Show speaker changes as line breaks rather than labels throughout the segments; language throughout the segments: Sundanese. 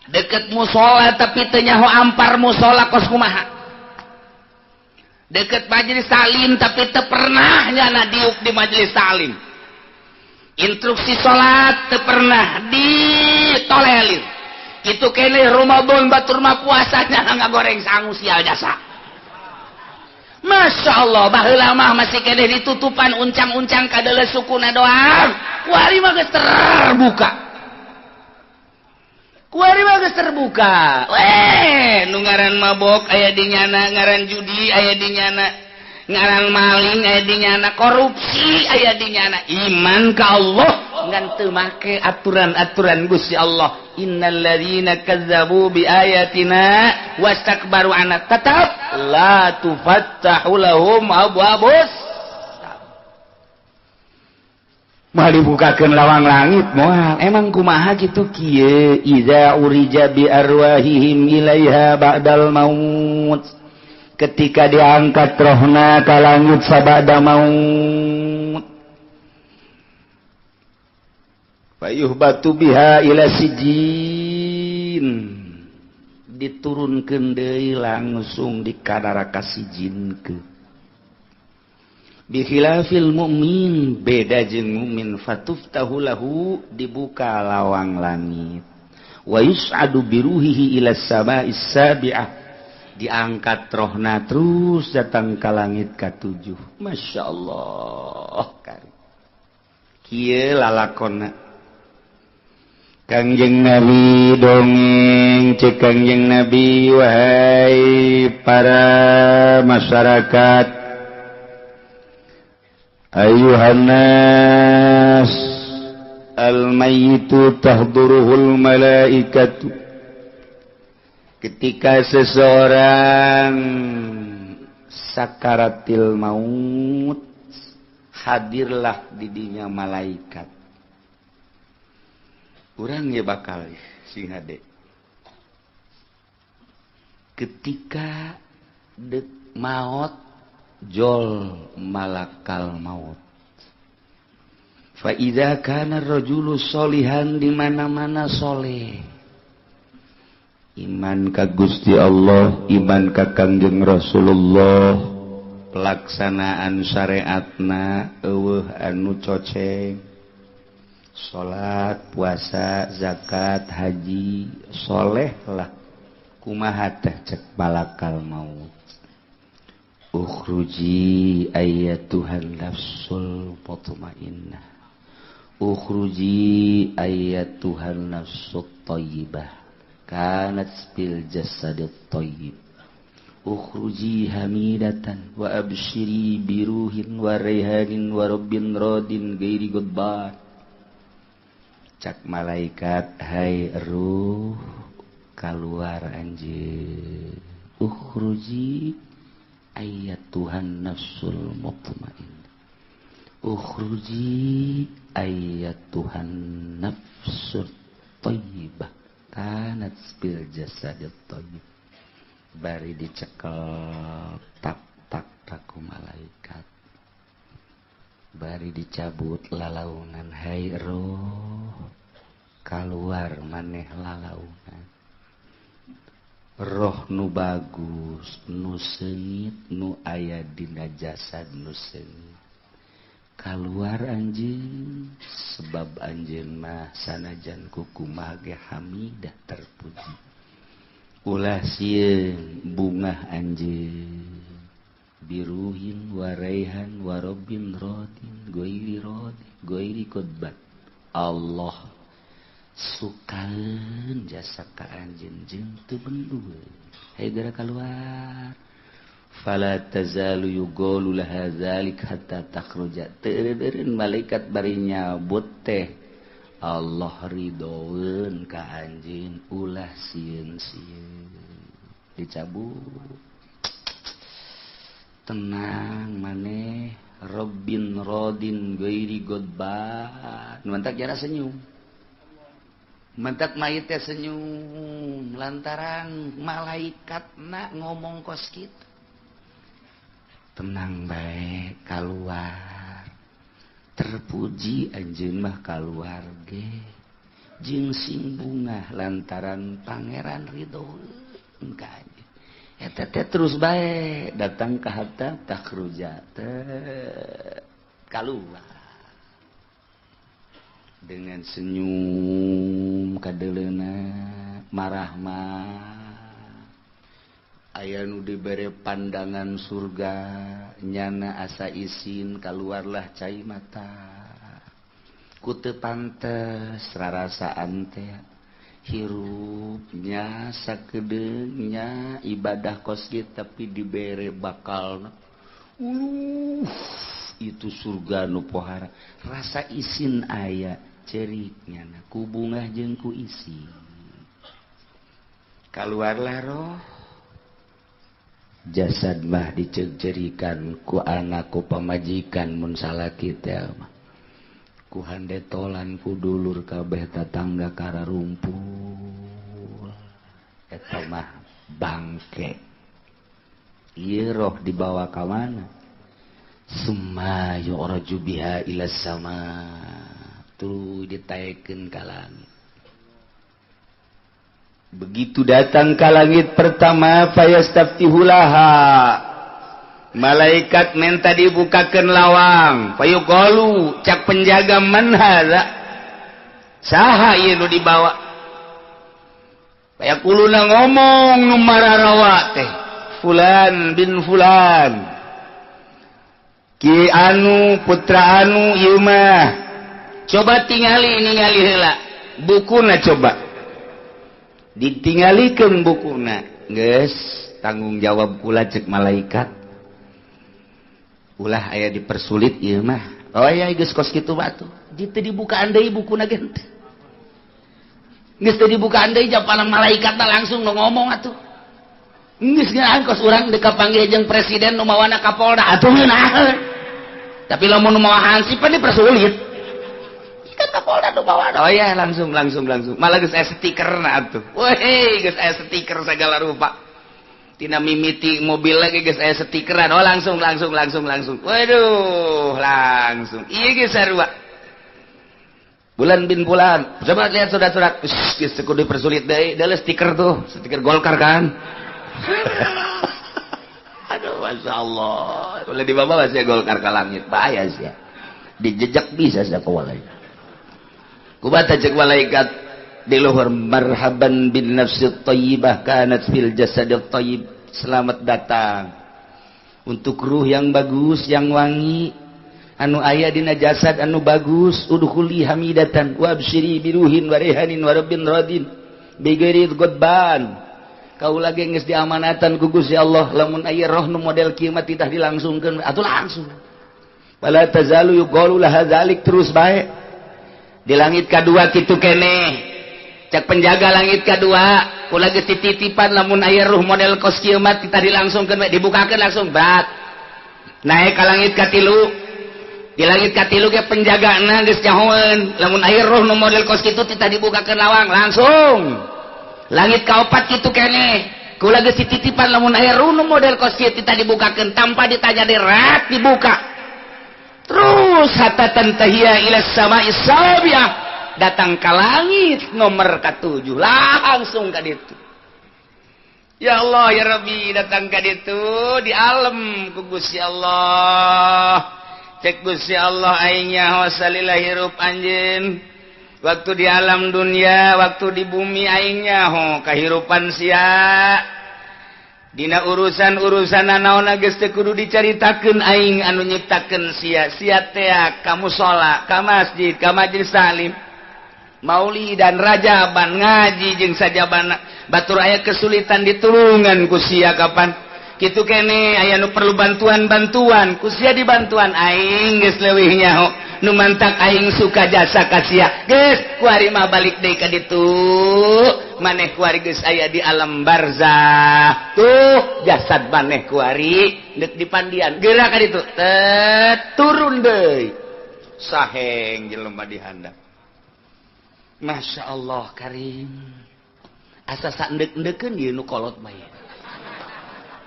Deket musola tapi teu nyaho ampar musola kos kumaha. Deket majelis taklim tapi teu pernah nyana diuk di majelis taklim. Instruksi salat teu pernah ditolelir. Itu kene Ramadan batur mah puasanya ngagoreng sangu sial jasa. Masya Allah, baheula mah masih kene ditutupan uncang-uncang kadeuleu sukuna doang. Kuari mah geus terbuka. Kuari mah geus terbuka. Weh, nu ngaran mabok aya di nyana, ngaran judi aya di nyana, ngaran maling aya di nyana, korupsi aya di nyana. Iman ka Allah ngan teu make aturan-aturan Gusti Allah. Innalladzina kazzabu bi ayatina wastakbaru anha tetap la tufattahu lahum abwabus. Moal dibukakeun lawang langit moal. Emang kumaha kitu kieu iza urija bi arwahihim ilaiha ba'dal maut. Ketika diangkat rohna ka langit sabada maut. Fayuhbatu biha ila sijin. Diturunkeun deui langsung di ka neraka sijin ke. Bikhilafil mukmin, beda jeung mukmin, fatuftahu lahu, dibuka lawang langit. Wa yus'adu biruhihi ila sama'is sabi'ah, diangkat rohna terus datang ke langit katujuh. Masya Allah, kieu lalakonna Kangjeng Nabi dongeng. Cek Kangjeng Nabi, wahai para masyarakat, ayuhannas, al-mayyitu tahduruhul malaikatu. Ketika seseorang sakaratil maut, hadirlah didinya malaikat. Urang ya bakal sing hade ketika dek maut jol malakal maut. Fa idza kana rajulu solihan, di mana-mana soleh, iman ka Gusti Allah, iman ka Kangjeng Rasulullah, pelaksanaan syariatna eueuh anu coceng, salat, puasa, zakat, haji, soleh lah. Kumaha teh cek malakal maut? Ukhruji ayyatuhan nafsul mutmainnah, ukhruji ayyatuhan nafsut thayyibah kanat bil jasadit thayyib, ukhruji hamidatan wa abshiri biruhin wa raihanin wa rabbin radin ghairi ghadban. Cak malaikat, hai ruh, keluar anjeun. Ukhruji ayyatuhan nafsul mutmainnah, ukhruji ayyatuhan nafsul thayyibah kanat bil jasadit thayyib. Bari dicekel tak tak taku malaikat, bari dicabut lalaunan, hai roh, keluar maneh lalaunan, roh nu bagus, nu seungit, nu aya dina jasad nu seungit, keluar anjeun, sebab anjeun mah sanajan kukumaha ge hamidah, terpuji. Ulah sieun, bungah anjeun, biruhin waraihan warobin rodin goiri rodin goiri kodbat. Allah sukaeun jasa ka anjeun jeung teu bendu. Hayu geura keluar. Fala tazalu yuqalu laha zalik hatta takhruja. Teu malaikat bari nyabut teh, Allah ridhoeun ka anjeun, ulah sieun-sieun. Dicabut, tenang maneh, Robbin rodin ghairi godban. Mantak jara senyum, mantak mayit teh senyum lantaran malaikat nak ngomong kos kitu, tenang bae, keluar, terpuji anjeun mah, keluar ge Jeung sing bungah lantaran pangeran ridho ka anjeun. Eta teh terus bae datang ka hatta takhruja teh kaluar dengan senyum kadeleuna marahmah. Aya nu dibere pandangan surga nyana asa isin kaluarlah cai mata ku teu pantes rarasaan teh hirupnya sakedeungnya ibadah kos kieu tapi dibere bakal itu surga nu pohara rasa isin aya cerik nyana ku bungah jeung ku isin kaluarlah roh. Jasad mah dicegcerikan ku anak ku pamajikan mun salaki teh mah ku handetolan ku dulur kabeh tatangga kararumpul eta mah bangke. Ieu roh dibawa ka mana? Summa yu'raju biha ila sama, tuluy ditaekeun ka langit. Begitu datang ke langit pertama, fayastaftihulaha, malaikat minta dibukakan lawang. Fayuqalu, cak penjaga, man hadza, saha ieu nu dibawa? Fayaquluna, ngomong nu mararawa teh, fulan bin fulan, ki anu putra anu ieu mah. Coba tingali ningali heula bukuna, coba ditinggalikeun bukuna. Geus tanggung jawab kula, cek malaikat, ulah aya dipersulit ieu mah. Oh ya, geus kos kitu batu teu dibukaan deui bukuna ge henteu. Geus teu dibukaan deui japanan malaikat langsung nu ngomong atuh. Geus ngeunaheun kos urang deuk kapanggih jeung presiden nu mawana Kapolda atuh ngeunaheun. Tapi lamun nu mawa hansip pan dipersulit. Kan Kapolda nu mawana. Oh ya, langsung langsung langsung. Malah geus aya stikerna atuh. Weh, geus aya stiker segala rupa. Tina mimiti mobil lagi geus aya stikeran. Oh langsung langsung langsung langsung. Waduh, langsung. Ieu geus sarua. Bulan bin bulan. Coba lihat surat-surat. Geus kudu dipersulit deui. Deuleu stiker tuh, stiker Golkar kan. Aduh, Masya Allah. Boleh dibawa masih Golkar ke langit. Bahaya sih ya. Dijejak bisa sih kawalai. Kubata cek malaikat di luhur, marhaban bin nafsi thayyibah kanat fil jasadil thayyib. Selamat datang untuk ruh yang bagus, yang wangi, anu aya dina jasad anu bagus. Udkhuli hamidatan wa absyiri biruhin wa rehanin wa rabbin radin bighairi ghadban. Kau lagi geus diamanatan ku Gusti Allah, lamun aya roh nu model kieu mah titah dilangsungkeun atuh langsung. Wala tazalu yuqalu laha dzalik, terus bae. Di langit kadua kitu keneh. Cek penjaga langit kadua, kula geus dititipan lamun aya ruh model kos kieu mah titah dilangsungkeun bae, dibukakeun langsung berat. Naik ka langit katilu. Di langit katilu ge penjagana geus nyahoeun, lamun aya ruh nu model kos kitu titah dibukakeun lawang langsung. Langit kaopat kitu keneh. Kula geus dititipan lamun aya ruh nu model kos kieu titah dibukakeun tanpa ditanya derat dibuka. Terus hatta tantahiya ila sama'i sabi'ah, datang ke langit nomor ke-7 langsung ka ditu. Ya Allah ya Rabbi, datang ka ditu di alam ku Gusti Allah. Cek Gusti Allah aing nyaho salila hirup anjeun. Waktu di alam dunia, waktu di bumi aing nyaho kahirupan sia. Dina urusan-urusan nanaon geus teu kudu dicaritakeun aing anu nyiptakeun sia. Sia teh ka musala, ka masjid, ka majelis taklim, maulid dan rajaban, ngaji jeung sajabana. Batur aya kesulitan ditulungan ku sia kapan. Kitu kene aya nu perlu bantuan-bantuan, ku sia dibantuan aing geus leuwih nyaho. Nu mantak aing suka jasa ka sia. Geus kuari mah balik deui ka ditu. Maneh kuari geus aya di alam barzah. Tuh jasad maneh kuari deuk dipandian. Geura ka ditu. Tet turun deui. Saheng jelema di handap. Masya Allah karim. Asa saendek-endekeun ieu nu kolot mah ieu.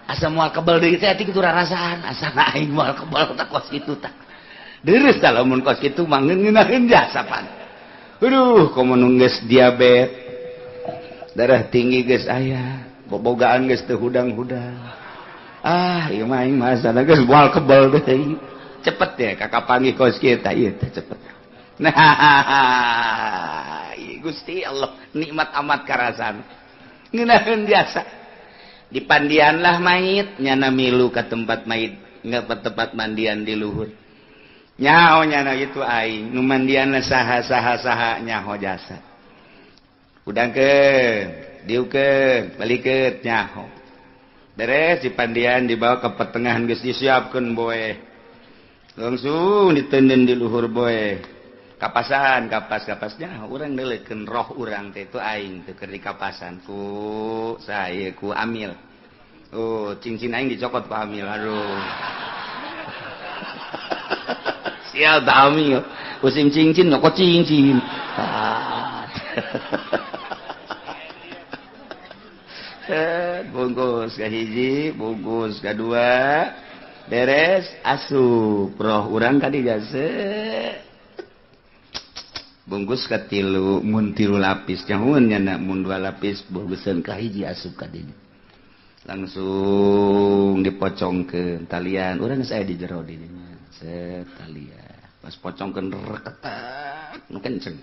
Asa moal kebel deui teh ati kitu rarasaan. Asa aing moal kebel tah kos kitu tah. Deres tah lamun kos kitu mah ngeunaheun jasa pan. Aduh, komo nu geus diabetes, darah tinggi geus aya, bobogaan geus teu hudang-hudang. Ah, ieu mah aing masana geus moal kebal deui. Cepet ya kakak panggih kos kita ieu teh cepet. Nah, Gusti Allah nikmat amat karasan. Ngeunaheun biasa. Dipandianlah mayit, nyana milu ka tempat mayit, nggak tempat mandian di luhur. Nyaho nyana itu aing, nu mandianna saha saha saha nyaho jasa. Udangkeun, diukeun, balikeun nyaho. Beres dipandian dibawa ke pertengahan geus disiapkeun boe. Langsung ditenden di luhur boe. Kapasan, kapas-kapasnya urang neuleukeun roh urang teh itu aing teh keur dikapasan ku saya ku amil. Oh, cincin aing dicokot ku amil. Aduh. Sial ta amil. Musim cincin nyokot cincin. Bungkus ka hiji, bungkus ka dua, beres asup roh urang ka dijase. Bungkus ka tilu, mun tilu lapis nyahueun nya mun dua lapis bungkuseun ka hiji asup ka dinya. Langsung dipocongkeun talian, urang geus aya di jero di dinya. Set talian. Pas pocongkeun reketak, nu kenceng.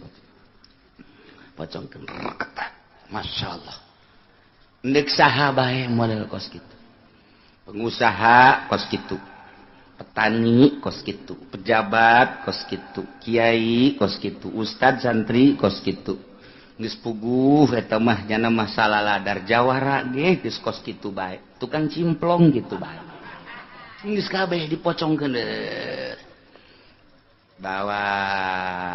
Pocongkeun reketak. Masyaallah. Ndek saha bae model kos kitu. Pengusaha kos kitu, petani kos kitu, pejabat kos kitu, kiai kos kitu, ustad santri kos kitu. Geus puguh eta mah nyana masalah ladar jawara ge geus kos kitu bae. Tukang cimplong gitu bae. Geus kabeh dipocongkeun. Bawa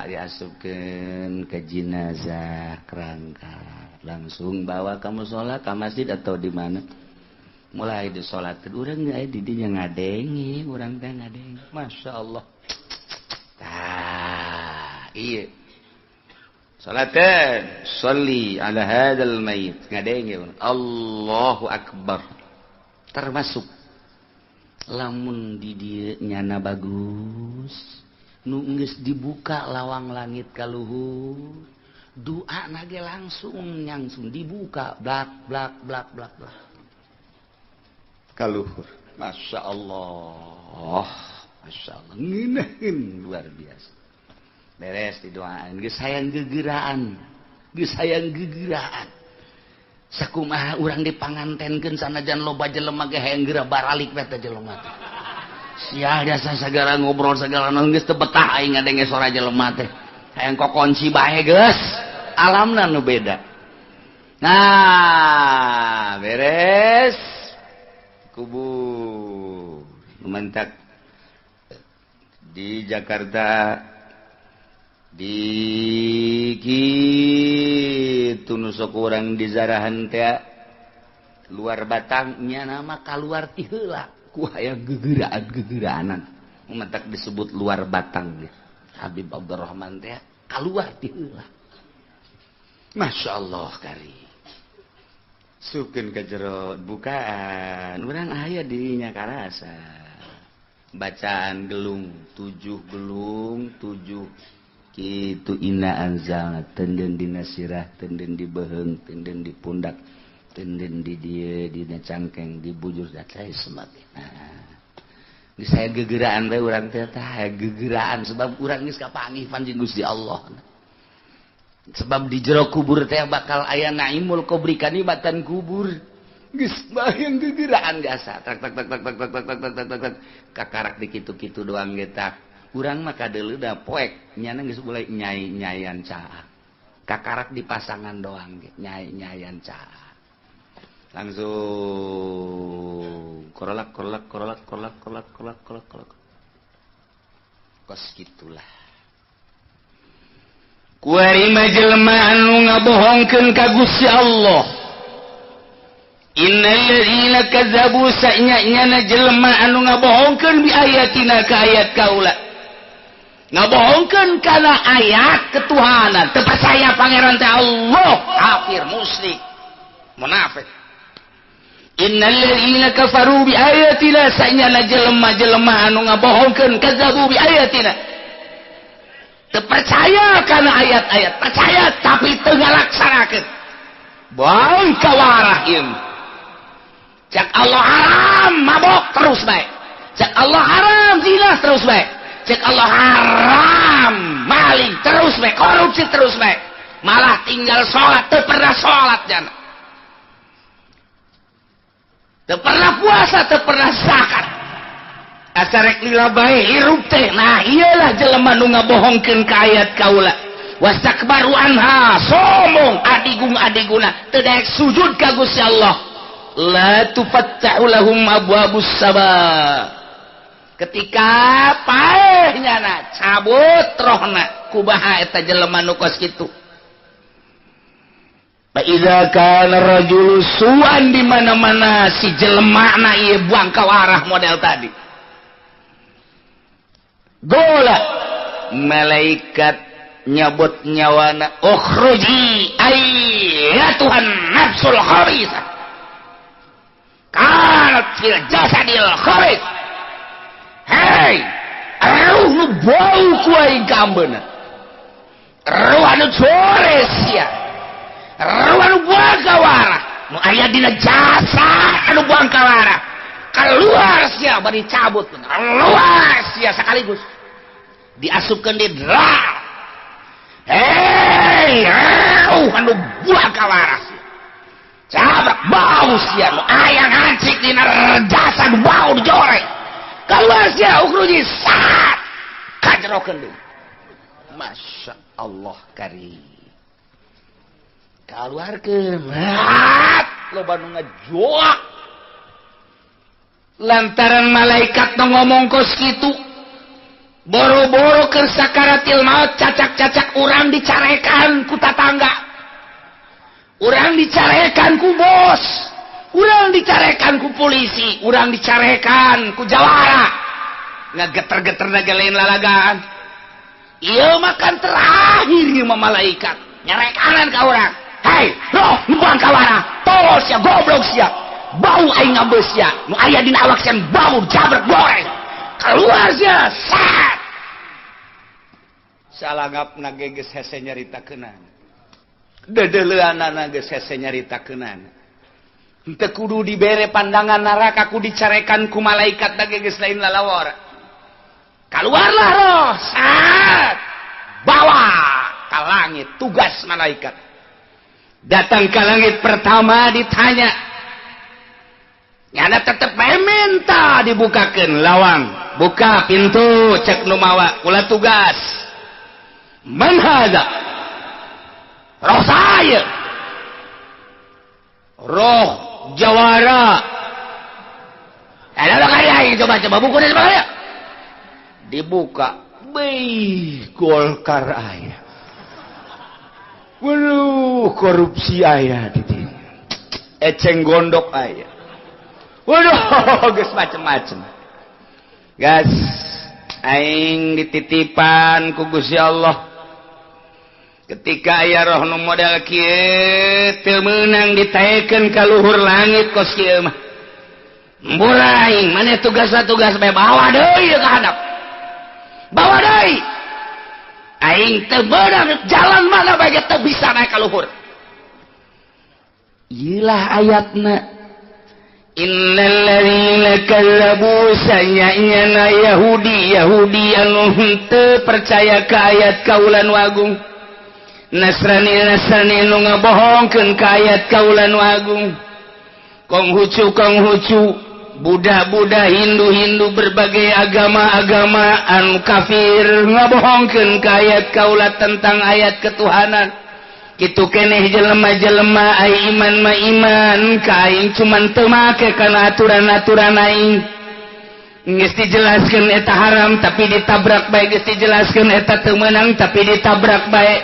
diasupkeun ke jenazah kerangka. Langsung bawa ke mushola, ke masjid atau di mana. Mulai disolatkeun urang aya di dinya ngadenge, urang teh ngadenge. Masya Allah. Tah, ieu. Salatkeun, sholli ala hadzal mayit. Ngadenge urang. Allahu akbar. Termasuk lamun di dieu nyana bagus, nu geus dibuka lawang langit ka luhur. Doa nage langsung nyangsung dibuka blak blak blak blak blak kaluhur. Masya Allah, Masya Allah, ngeunaheun luar biasa. Beres didoaan, geus hayang gegeraan, geus hayang gegeraan. Sakumaha urang dipangantenkeun sanajan loba jelema ge hayang geura baralik we teh jelema teh. Sial jasa sagala ngobrol sagala naon geus teu betah aing ngadenge sora jelema teh. Hayang kokonci bae geus. Alamna nu beda. Nah, beres kubur mentak di Jakarta di kitu nu sok urang di zarahan teh luar batangnya nama kaluar ti heula ku hayang gegeraan-gegeraanan mentak disebut luar batang ge. Habib Abdurrahman teh kaluar ti heula. Masya Allah kari sukeun ka jero bukaan urang aya dinya karasa bacaan gelung 7 gelung 7 kitu inna anzalna tenden dina sirah tenden di beuheung tenden di pundak tenden di dieu dina cangkeng di bujur da cai semat. Nah, geus aya gegeraan bae urang teh tah gegeraan sebab urang geus kapanggih panjing Gusti Allah. Sebab di jero kubur teh bakal aya naimul kubri kanikmatan kubur. Geus bayang gegeraan jasa tak tak tak tak tak tak tak tak tak tak kakarak di kitu-kitu doang ge tak. Urang mah kadeuleuda poek nyana geus mulai nyai-nyayan caah. Kakarak di pasangan doang ge nyai-nyayan caah. Langsung korolak korolak korolak korolak korolak korolak korolak korolak. Kos kitulah. Kuari mah jelema anu ngabohongkeun ka Gusti Allah. Innal ladzina kazzabu sa'nya-nyana jelema anu ngabohongkeun bi ayatina ka ayat kaula. Ngabohongkeun kana ayat ketuhanan, teu percaya pangeran teh Allah, kafir, musyrik, munafik. Innal ladzina kafaru bi ayatina sa'nya jelema-jelema anu ngabohongkeun kazzabu bi ayatina. Teu percaya kana ayat-ayat, percaya tapi teu ngalaksanakeun. Bang kawarah ieu. Cek Allah haram mabok terus bae. Cek Allah haram zina terus bae. Cek Allah haram maling terus bae, korupsi terus bae. Malah tinggal sholat, teu pernah sholat jana. Teu pernah puasa, teu pernah zakat. Asa rek lila bae hirup teh. Nah, iyalah jelema nu ngabohongkeun ka ayat kaula. Wastakbaru anha, sombong adigung adiguna, teu daek sujud ka Gusti Allah. La tufattahu lahum abwabus sama. Ketika paeh nyana cabut rohna kubaha eta jelema nu kos kitu. Fa idza kana rajulu su'an, di mana-mana si jelema na ieu buang ka arah model tadi. Gola malaikat nyabut nyawana, ukhruji ayyatuhan nafsul khabithah kanat fil jasadil khabith. Hei, ruh nu bau ku aing ka ambeuna, ruh anu jores sia, ruh anu buang kawarah, nu aya dina jasa anu buang kawarah, keluar sia, bari cabut keluar sia sekaligus diasupkeun di dra. Hei, ruh anu buang kawarah sia, cabrak bau sia, nu aya ngancik dina jasa nu bau dijoreng, keluar sia, ukhruji sat kajerokeun deui. Masya Allah karim, keluarkeun loba nu ngajoak lantaran malaikat nu ngomong kos kitu. Boro-boro keur sakaratil maut, cacak-cacak urang dicarekan ku tatangga, urang dicarekan ku bos, urang dicarekan ku polisi, urang dicarekan ku jawara, ngageter-geter naga lain lalagaan. Ieu makan terakhir ieu mah malaikat nyarekanan ka urang. Hei, roh nu buang kawarah, tolol sia, goblok sia, bau aing ngambeus sia, nu aya dina awak sia bau jabrek goreng, keluar sia sat. Salangapna ge geus hese nyaritakeunana, dedeleuanana geus hese nyaritakeunana. Henteu kudu dibere pandangan neraka ku dicarekan ku malaikat da ge geus lain lalawara. Keluarlah roh sat, bawa ka langit, tugas malaikat. Datang ke langit pertama ditanya, nyana tetep bae minta dibukakeun lawang, buka pintu cek nu mawa, kula tugas. Man hadza? Roh saya, roh jawara. Ada kaya coba-coba buku dari mana? Dibuka, beh Golkar aya. Waduh, korupsi aya di dieu. Eceng gondok aya. Waduh, geus macem-macem. Gas, aing dititipan ku Gusti Allah. Ketika aya roh nu model kieu teu meunang ditaekeun ka luhur langit kos kieu mah. Mbura aing, maneh tugas-tugas bae bawa deui ka handap. Bawa deui. Aing teu meunang jalan mana bae teu bisa naik ka luhur. Ieu lah ayatna. Innal ladzina kazzabu, sanyana Yahudi Yahudi anu henteu percaya ka ayat kaula nu agung, Nasrani Nasrani nu ngabohongkeun ka ayat kaula nu agung, Konghucu Konghucu, Buddha Buddha, Hindu Hindu, berbagai agama-agama anu kafir ngabohongkeun ka ayat kaula tentang ayat ketuhanan. Kitu keneh jelema-jelema ai iman ma iman ka aing, cuman teu make kana aturan-aturan aing. Geus dijelaskeun eta haram tapi ditabrak bae, geus dijelaskeun eta teu meunang tapi ditabrak bae.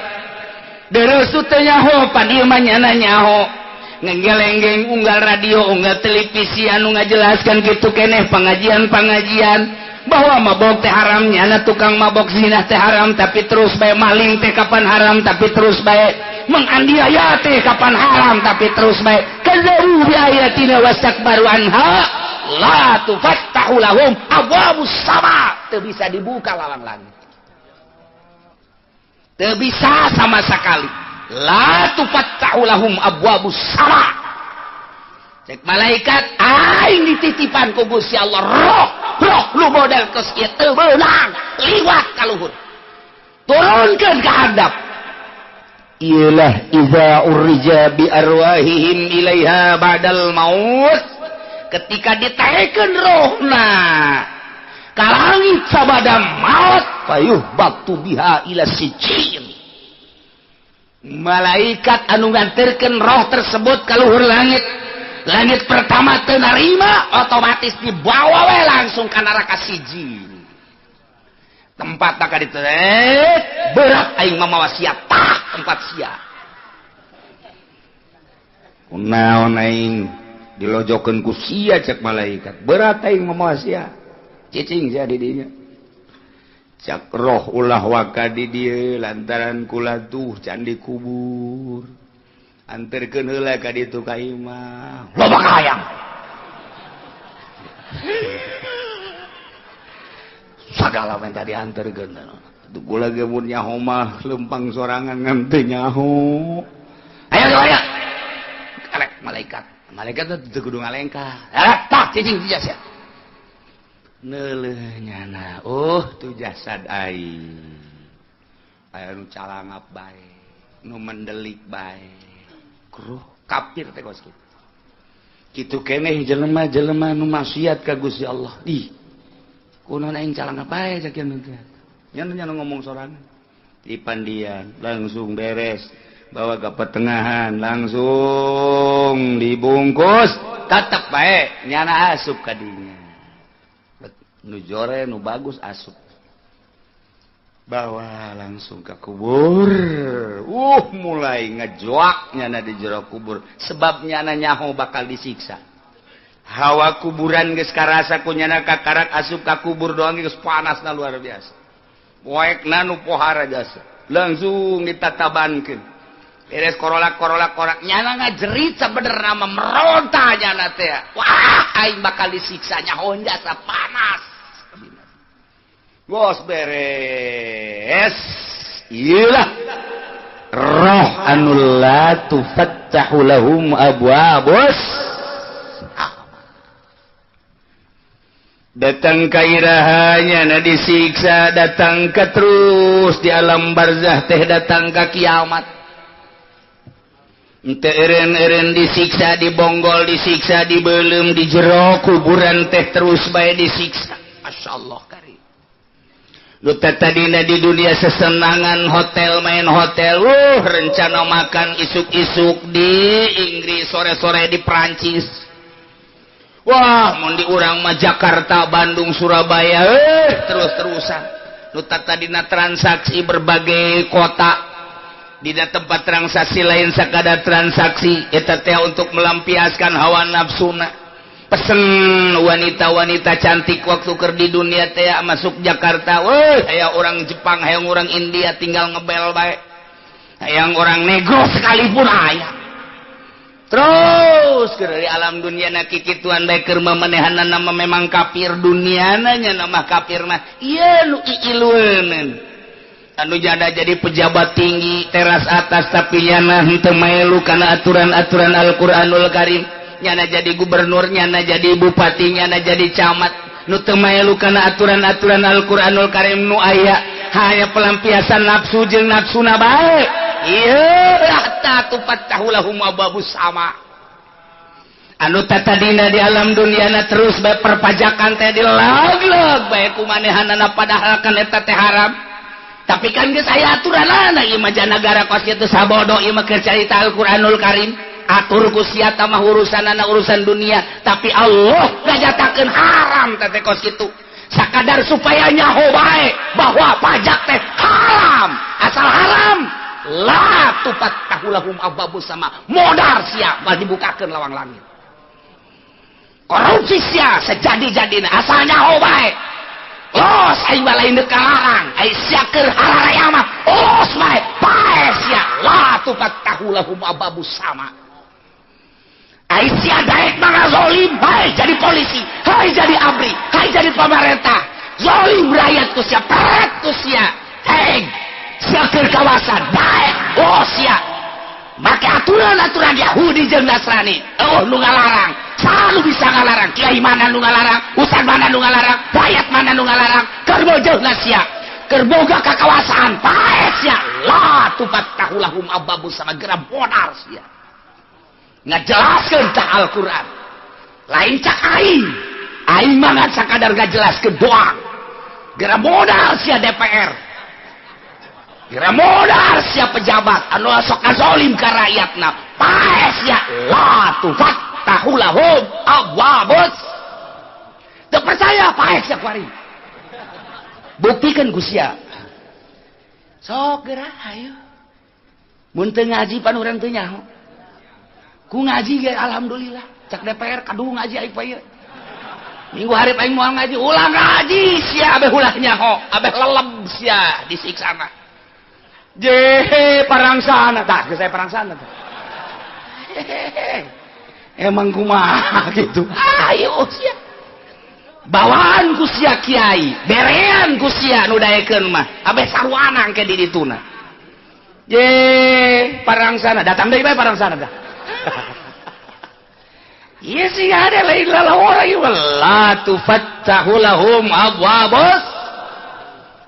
Dereus teu nyaho, pan ieu mah nyana nyaho. Ngegelenggeng unggal radio, unggal televisi anu ngajelaskeun kitu keneh pengajian-pengajian bahwa mabok teh haram, nyana tukang mabok, zina teh haram tapi terus bae, maling teh kapan haram tapi terus bae, menganiaya teh kapan haram tapi terus bae. Kazzabu bi ayatina wastakbaru anha la tufattahu lahum abwabus sama, teu bisa dibuka lawang langit. Teu bisa sama sekali. La tufattahu lahum abwabus sama. Cek malaikat aing dititipan ku Gusti Allah roh roh lu model kos ieu teu meunang liwat ka luhur. Turunkeun ka handap. Iyalah iza urija bi arwahihim ilaiha ba'dal maut. Ketika ditaikeun rohna ka langit sabada maut fayuh batu biha ila sijin. Malaikat anu nganterkeun roh tersebut ka luhur langit. Langit pertama teu narima, otomatis dibawa we langsung ka neraka sijin. Tempat tak ditu berat aing mamawa sia tah tempat sia. Kunaon aing dilojokeun ku sia cek malaikat. Berat aing mamawa sia. Cicing sia di dinya. Cak roh ulah waka di dieu lantaran kula tuh can dikubur. Anterkeun heula ka ditu ka imah. Loba kahayang. Sagala minta dianterkeun. Tuh kula ge mun nyaho mah lempang sorangan ngan teu nyaho. Ayo ayo. Karek malaikat. Malaikat teh kudu ngalengkah. Tah cicing sia. Neuleuh nyana. Oh tuh jasad aing. Aya nu calangap bae, nu mendelik bae. Kruh kafir teh kos kitu. Kitu keneh jelema-jelema nu maksiat ka Gusti Allah. Ih. Kunaon aing calangap bae sakieu teh. Nya ngomong sorangan. Di pandian langsung beres, bawa ke pertengahan langsung dibungkus, tetep bae nyana asup ka dinya. Nu jore nu bagus asup. Bawa langsung ke kubur. Mulai ngejoak nyana di jero kubur. Sebab nyana nyaho bakal disiksa. Hawa kuburan geus karasa ku nyana kakarak asup ka kubur doang geus panasna luar biasa. Poekna nu pohara jasa. Langsung ditatabankeun. Beres korolak-korolak korak nyana ngajerit sabenerna mah meronta nyana teh. Wah, aing bakal disiksa nyaho jasa panas. Bos beres. Iyalah roh anu la tufattahu lahum abwabus. Datang ka irahanya na disiksa, datang ka terus di alam barzah teh datang ka kiamat. Ente eren-eren disiksa, dibonggol, disiksa, dibelem, di jero kuburan teh terus bae disiksa. Masyaallah karim. Lu tadina di dunia sesenangan hotel main hotel, rencana makan isuk-isuk di Inggris, sore-sore di Prancis. Wah, mun di urang mah Jakarta, Bandung, Surabaya, terus-terusan. Lu tadina transaksi berbagai kota. Dina tempat transaksi lain sakadar transaksi eta teh untuk melampiaskan hawa nafsuna. Pesen wanita-wanita cantik waktu keur di dunia teh masuk Jakarta, weh aya orang Jepang, hayang orang India tinggal ngebel bae. Hayang orang negro sekalipun aya. Terus keur di alam dunia na kikituan bae keur mamanehanna mah memang kafir duniana nya mah kafir mah ieu nu iilueun. Anu jada jadi pejabat tinggi teras atas tapi nyana henteu maelu kana aturan-aturan Al-Qur'anul Karim. Nyana jadi gubernur, nyana jadi bupati, nyana jadi camat nu teu maelu kana aturan-aturan Al-Qur'anul Karim nu aya hanya pelampiasan nafsu jeung nafsuna bae. Ieu hatta tufattahu lahum abwabus sama. Anu tatadina di alam duniana terus bae perpajakan teh dilog-log bae ku manehanana padahal kan eta teh haram. Tapi kan geus aya aturanana ieu mah nagara kos kitu sabodo ieu mah keur carita Al-Qur'anul Karim. Atur ku sia mah urusanana urusan dunia, tapi Allah ngajatakeun haram teh kos kitu. Sakadar supaya nyaho bae bahwa pajak teh haram. Asal haram la tufattahu lahum abwabus sama. Modar sia mal dibukakeun lawang langit. Korupsi sia sejadi-jadina asal nyaho bae. Los aing mah lain deuk kalarang, ai sia keur hararaya mah los bae, pae sia la tufattahu lahum abwabus sama. Ai sia daek mah ngazolim bae jadi polisi, hai jadi abri, hai jadi pemerintah. Zolim rakyat ku sia, peret ku sia. Hei, Sia keur kawasan bae. Oh sia. Make aturan-aturan Yahudi jeung Nasrani. Oh nu ngalarang. Selalu bisa ngalarang. Kiai mana nu ngalarang, ustad mana nu ngalarang, rakyat mana nu ngalarang. Keur bojohna sia. Keur boga kakawasaan pae sia. La tufattahu lahum abwabus sama geram modar sia. Ngajelaskeun tah Al-Qur'an. Lain cak aing. Aing mah ngan sakadar ngajelaskeun doang. Geram modal sia DPR. Geram modal sia pejabat anu sok ngazolim ka rakyatna. Pae sia. La tufattahu lahum abwabus. Teu percaya pae sia kuari. Buktikan ku sia. Sok geura ayo. Mun teu ngaji pan urang teu nyaho. Ku ngaji ge alhamdulillah. Cak DPR kaduh ngaji aing poe ieu. Minggu hareup aing moal ngaji, ulah ngaji sia abeh ulah nyaho, abeh leleb sia disiksana. Je parangsana tah geus aya parangsana tah. Emang kumaha gitu. Ayo sia. Bawaan ku sia kiai, berean ku sia nu daekeun mah, abeh sarwana engke di dituna. Je parangsana datang deui bae parangsana tah. Iya sih ada lain lalawara ieu la tufattahu lahum abwabus.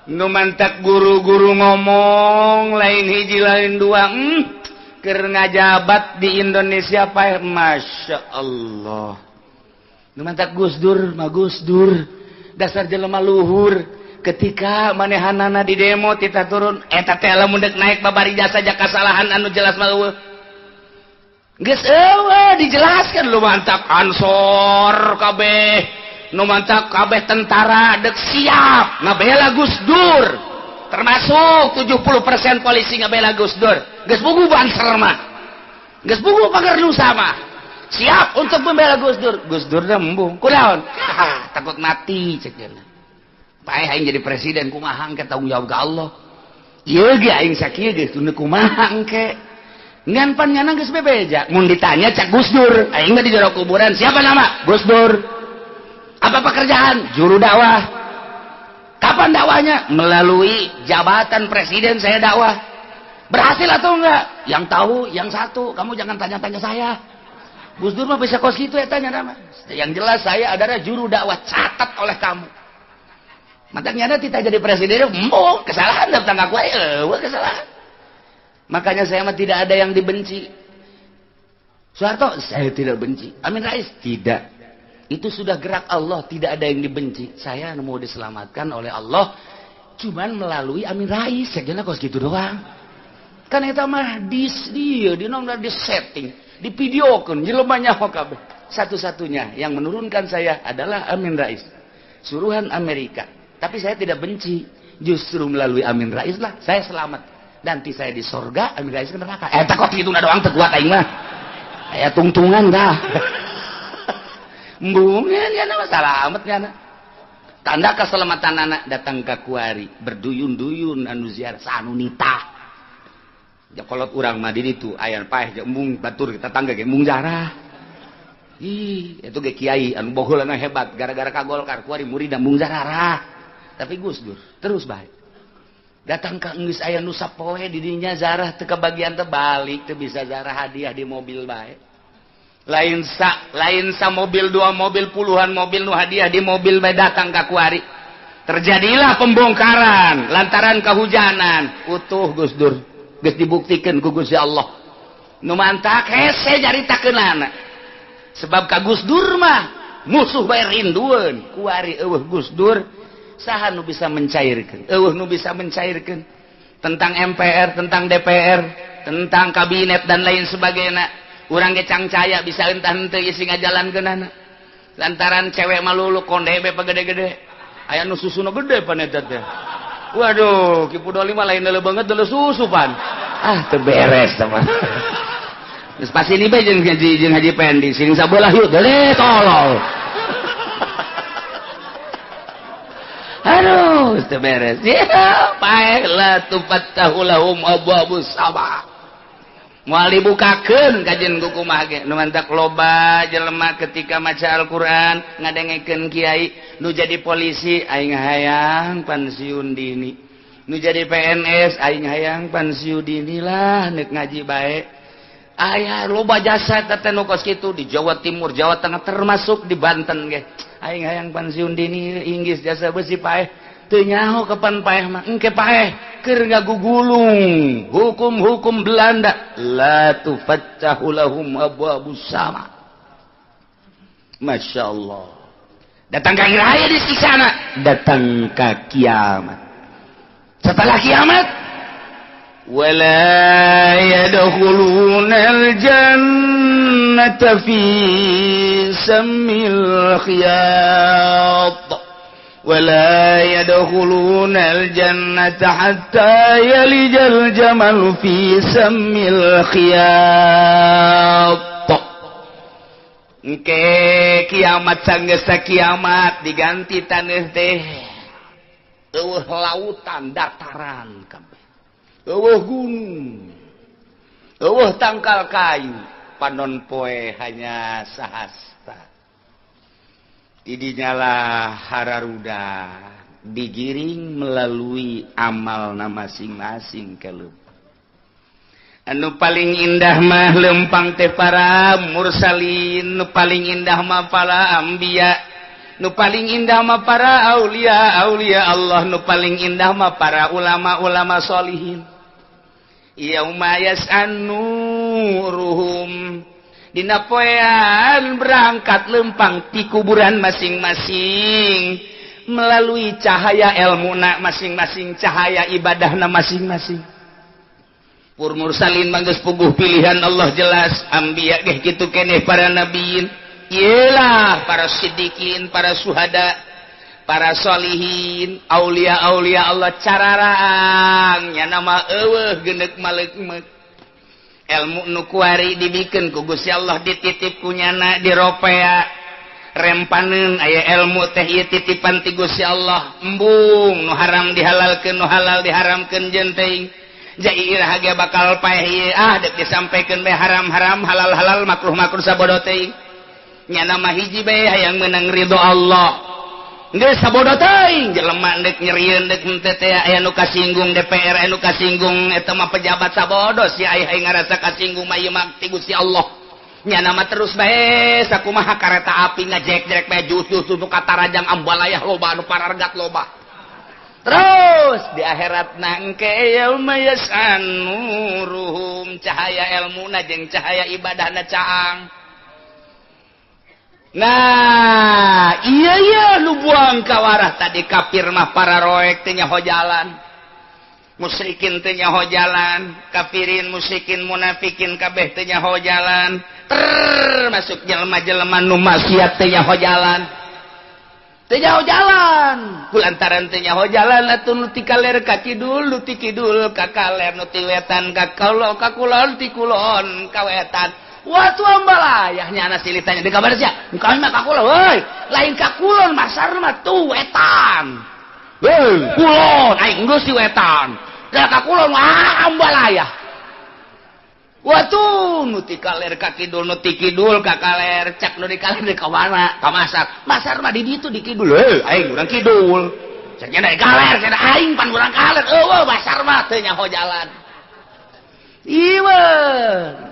Nu mantak guru-guru ngomong lain hiji lain dua, keur ngajabat di Indonesia pae Masya Allah. Nu mantak Gus Dur mah Gus Dur dasar jelema luhur ketika manehanana di demo tita turun eta teh lamun deuk naik babari jasa kasalahan anu jelas mah eueuh. Geus eueuh dijelaskan lu mantak Ansor kabeh nu mantak kabeh tentara dek siap ngabela Gus Dur termasuk 70% polisi ngabela Gus Dur geus bugu Banser mah geus bugu Pagar Nusa mah siap untuk membela Gus Dur. Gus Dur teh embung kunaon takut mati cek cenah paeh aing jadi presiden kumaha engke tanggung jawab ka Allah ieu ge aing sakieu geus teu kumaha engke ngan pan nyana geus bebeja mun ditanya cak Gus Dur aing mah di jero kuburan siapa nama Gus Dur apa pekerjaan juru dakwah kapan dakwahnya melalui jabatan presiden saya dakwah berhasil atau enggak yang tahu yang satu kamu jangan tanya-tanya saya. Gus Dur mah bisa kos gitu ya tanya nama yang jelas saya adalah juru dakwah catat oleh kamu makanya tidak jadi presiden embung kesalahan datang aku kesalahan. Makanya saya mah tidak ada yang dibenci. Soeharto saya tidak benci. Amin Rais tidak. Itu sudah gerak Allah, tidak ada yang dibenci. Saya mau diselamatkan oleh Allah cuman melalui Amin Rais. Saya kok gitu doang. Kan eta mah di dia di di setting, di videokeun jelema nyaho kabeh. Satu-satunya yang menurunkan saya adalah Amin Rais. Suruhan Amerika. Tapi saya tidak benci. Justru melalui Amin Rais lah saya selamat. Nanti saya di sorga, Amin Rais ke neraka. Eta kok kitu na doang teu kuat aing mah. Aya tungtungan dah. Embung nya mah salamet nya. Tanda keselamatan anak datang ka kuari, berduyun-duyun anu ziarah sanunita. Ja kolot urang mah di ditu aya paeh jeung embung batur tetangga ge embung jarah. Ih, itu ge kiai anu bogolanna hebat gara-gara ka Golkar kuari murid embung jarah. Tapi Gus Dur terus bae. Datang ka geus aya nu sapoe di dinya zarah teu kabagian teh balik teu bisa zarah hadiah di mobil bae. Lain sa mobil dua mobil puluhan mobil nu hadiah di mobil bae datang ka kuari. Terjadilah pembongkaran lantaran kehujanan. Utuh Gus Dur geus dibuktikeun ku Gusti Allah. Nu mantak hese caritakeunana. Sebab ka Gus Dur mah musuh bae rindueun. Kuari eueuh Gus Dur saha nu bisa mencairkan, eueuh nu bisa mencairkan tentang MPR, tentang DPR, tentang kabinet dan lain sebagainya. Urang ge cangcaya bisa entah henteu isi ngajalankeunana. Lantaran cewek malulu konde be pagede-gede. Aya nu susuna gede pan eta teh. Waduh, Ki Pudoli mah lain deuleu banget deuleu susu pan. Ah, teu beres teh mah. Geus pasini bae jeung Haji Pendi, sing sabelah yuk deuleu tolol. Aduh, teu beres. Ya, paeh la tufattahu lahum abwabus sama. Moal dibukakeun kajen ku kumaha ge. Nu mantak loba jelema ketika maca Al-Qur'an ngadengekeun kiai nu jadi polisi aing hayang pensiun dini. Nu jadi PNS aing hayang pensiun dinilah nek ngaji bae. Aya loba jasa teh nu kos kitu di Jawa Timur, Jawa Tengah termasuk di Banten ge. Aing hayang pensiun dini inggis jasa besi paeh. Teu nyaho kapan paeh mah engke paeh keur ngagugulung hukum-hukum Belanda la tufattahu lahum abwabus sama. Masya Allah. Datang ka raya di sana, datang ka kiamat. Setelah kiamat wala yadkhulunal jannata fi sammil khiyat wala yadkhulunal jannata hatta yalijal jamal fi sammil khiyat. Engke kiamat sanggeus kiamat diganti taneuh teh eueuh lautan dataran kabeh, eueuh gunung, eueuh tangkal kayu, panon poe hanya sahasta. Didinyalah hararuda digiring melalui amalna masing-masing keleup. Anu paling indah mah lempang teh para mursalin, nu paling indah mah para anbiya, nu paling indah mah para aulia aulia Allah, nu paling indah mah para ulama-ulama solihin. Yauma yas'anuruhum dina poean berangkat lempang ti kuburan masing-masing melalui cahaya ilmuna masing-masing, cahaya ibadahna masing-masing. Pur mursalin manggeus puguh pilihan Allah jelas, anbiya geh kitu keneh para nabiin, iyalah para siddiqin, para suhada, para solihin, aulia-aulia Allah cararaang nya nama eueuh geneuk maleukmeuk. Ilmu nu kuari dibikeun ku Gusti Allah dititip ku nyana diropea rempaneun aya ilmu teh ieu titipan ti Gusti Allah, embung nu haram dihalalkeun nu halal diharamkeun jeung teuing. Jai iraha ge bakal paeh ieu ah deuk disampaikan bae haram-haram halal-halal makruh-makruh sabodo teuing. Nyana mah hiji bae hayang meunang ridho Allah. Geus sabodo teuing jelema deuk nyerieun deuk henteu teh aya nu kasinggung DPR, aya nu kasinggung eta mah pejabat sabodo si aya hayang ngarasa kasinggung mah ieu mah ti Gusti Allah. Nyana mah terus bae sakumaha kareta api ngajek-jek bae jus-jus nu katarajang ambalayah loba anu parargat loba. Terus di akhirat nangke yauma yas'anuruhum cahaya ilmuna jeung cahaya ibadahna caang. Nah, iya iya nu buang kawarah tadi kafir mah para roek teh nyaho jalan. Musyrikin teh nyaho jalan, kafirin, musyrikin, munafikin kabeh teh nyaho jalan. Termasuk jelema-jelema nu maksiat teh nyaho jalan. Teu nyaho jalan, kulantaran teu nyaho jalan atuh nu ti kaler ka kidul, nu ti kidul ka kaler, nu ti wetan ka kulon, ka kulon ti kulon ka wetan. Watu ambalayah nya anak silih tanya di kabar sia, kami mah ka kulon, woi, lain ka kulon masar mah tuh wetan. Woi, kulon aing geus di wetan. Da ka kulon wah ambalayah. Watu nu ti kaler ka kidul, nu ti kidul ka kaler, cak nu di kaler di ka mana? Ka masar. Masar mah di ditu di kidul. Heuh, aing urang kidul. Cak nya di kaler, cenah aing pan urang kaler. Eueuh masar mah teu nyaho jalan. Ieu,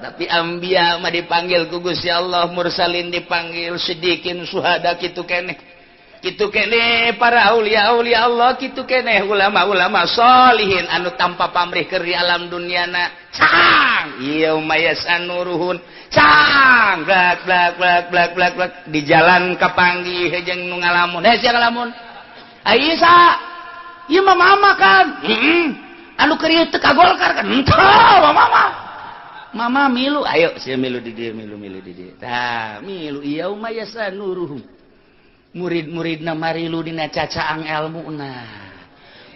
tapi anbiya mah dipanggil ku Gusti Allah, mursalin dipanggil, siddiqin, suhada kitu keneh. Kitu keneh para aulia-aulia Allah, kitu keneh ulama-ulama solihin anu tanpa pamrih keur di alam duniana. Cang, yauma yas'anuruhun. Cang, blak blak blak blak blak blak di jalan kapanggih jeung nu ngalamun. Heh sia ngalamun. Ai Isa, ieu mah mama kan. Heeh. Anu keur ieu teu ka Golkar kan. Henteu, mama. Mama milu, ayo sia milu di dieu, milu-milu di dieu. Tah, milu yauma yas'anuruhum. Murid-muridna marilu dina cacaang elmuna.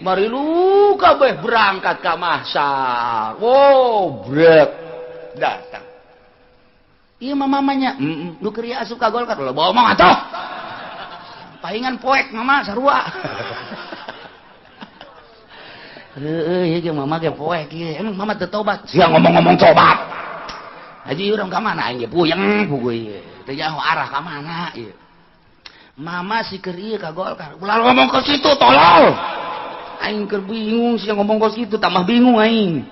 Marilu kabeh berangkat ka mahsyar. Wow, brek datang. Ieu mah mamanya, heeh, nu keur ieu asup ka Golkar. Lah bawa mah atuh. Pahingan poek mama sarua. Heueuh, ieu ge mama ge poek ieu. Emang mama teu tobat? Sia ngomong-ngomong tobat. Haji urang ka mana aing ge puyeng puguh ieu. Teu nyaho arah ka mana ieu. Mama si keur ieu ka Golkar. Ulah ngomong ke situ tolol. Aing keur bingung sia ngomong kos kitu tambah bingung aing.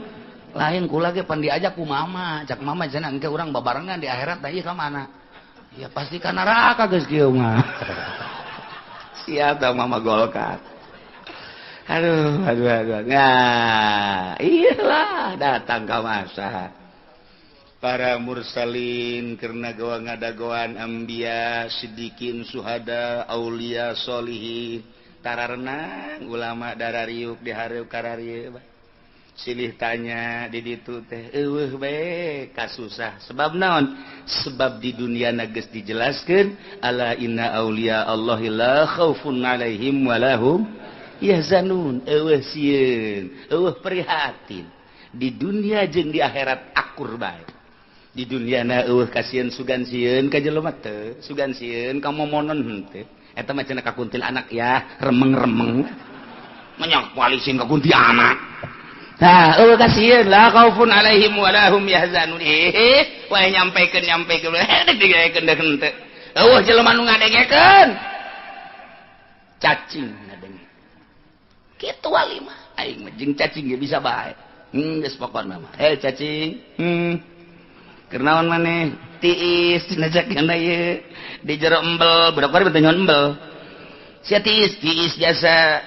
Lain kula ge pan diajak ku mama, cak mama cenah engke urang babarengan di akhirat tah ieu ka mana? Ya pasti ka neraka geus kieu mah. Sia tah mama Golkar. Aduh, aduh, aduh. Nah, iyalah datang ka masa. Para mursalin karena gawa ngadagoan anbiya, sidikin, suhada, aulia, solihin, tararenang ulama darariuk dihareup kararieu. Silih tanya di ditu teh eueuh bae kasusah. Sebab naon? Sebab di dunia geus dijelaskeun ala inna aulia Allahi la khaufun alaihim walahum yahzanun. Eueuh sieun, eueuh prihatin. Di dunia jeung di akhirat akur bae. Di dunia na eueuh kasieun sugan sieun ka jelema teu, sugan sieun ka momonon henteu. Eta mah cenah ka kuntilanak ya, remeng-remeng. Menyak walisin ka kuntilanak. Nah, eueuh kasieun la khaufun alaihim wa lahum yahzanun. Wae nyampekeun dek digaekeun deuk henteu. Eueuh jelema nu ngadengekeun. Cacing ngadenge. Kitu wali mah aing mah jeung cacing ge bisa bae. Geus pokona mah. Hei cacing. Keur naon maneh? Tiis cenah cak ieu. Di jero embel, budak bari teh nyon embel. Sia tiis, tiis jasa.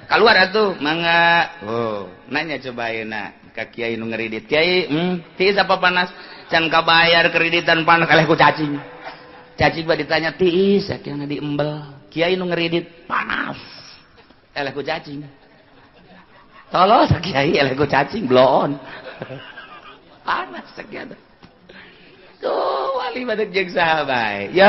Kaluar atuh, mangga. Oh, nanya coba ayeuna ka kiai nu ngeridit. Kiai, tiis apa panas? Can kabayar kreditan panas kaleh ku cacing. Cacing mah ditanya tiis, sakieu di embel. Kiai nu ngeridit panas. Eleh ku cacing. Tolong kiai eleh ku cacing bloon. Panas sakieu. Tuh wali mah jeung saha bae. Ya.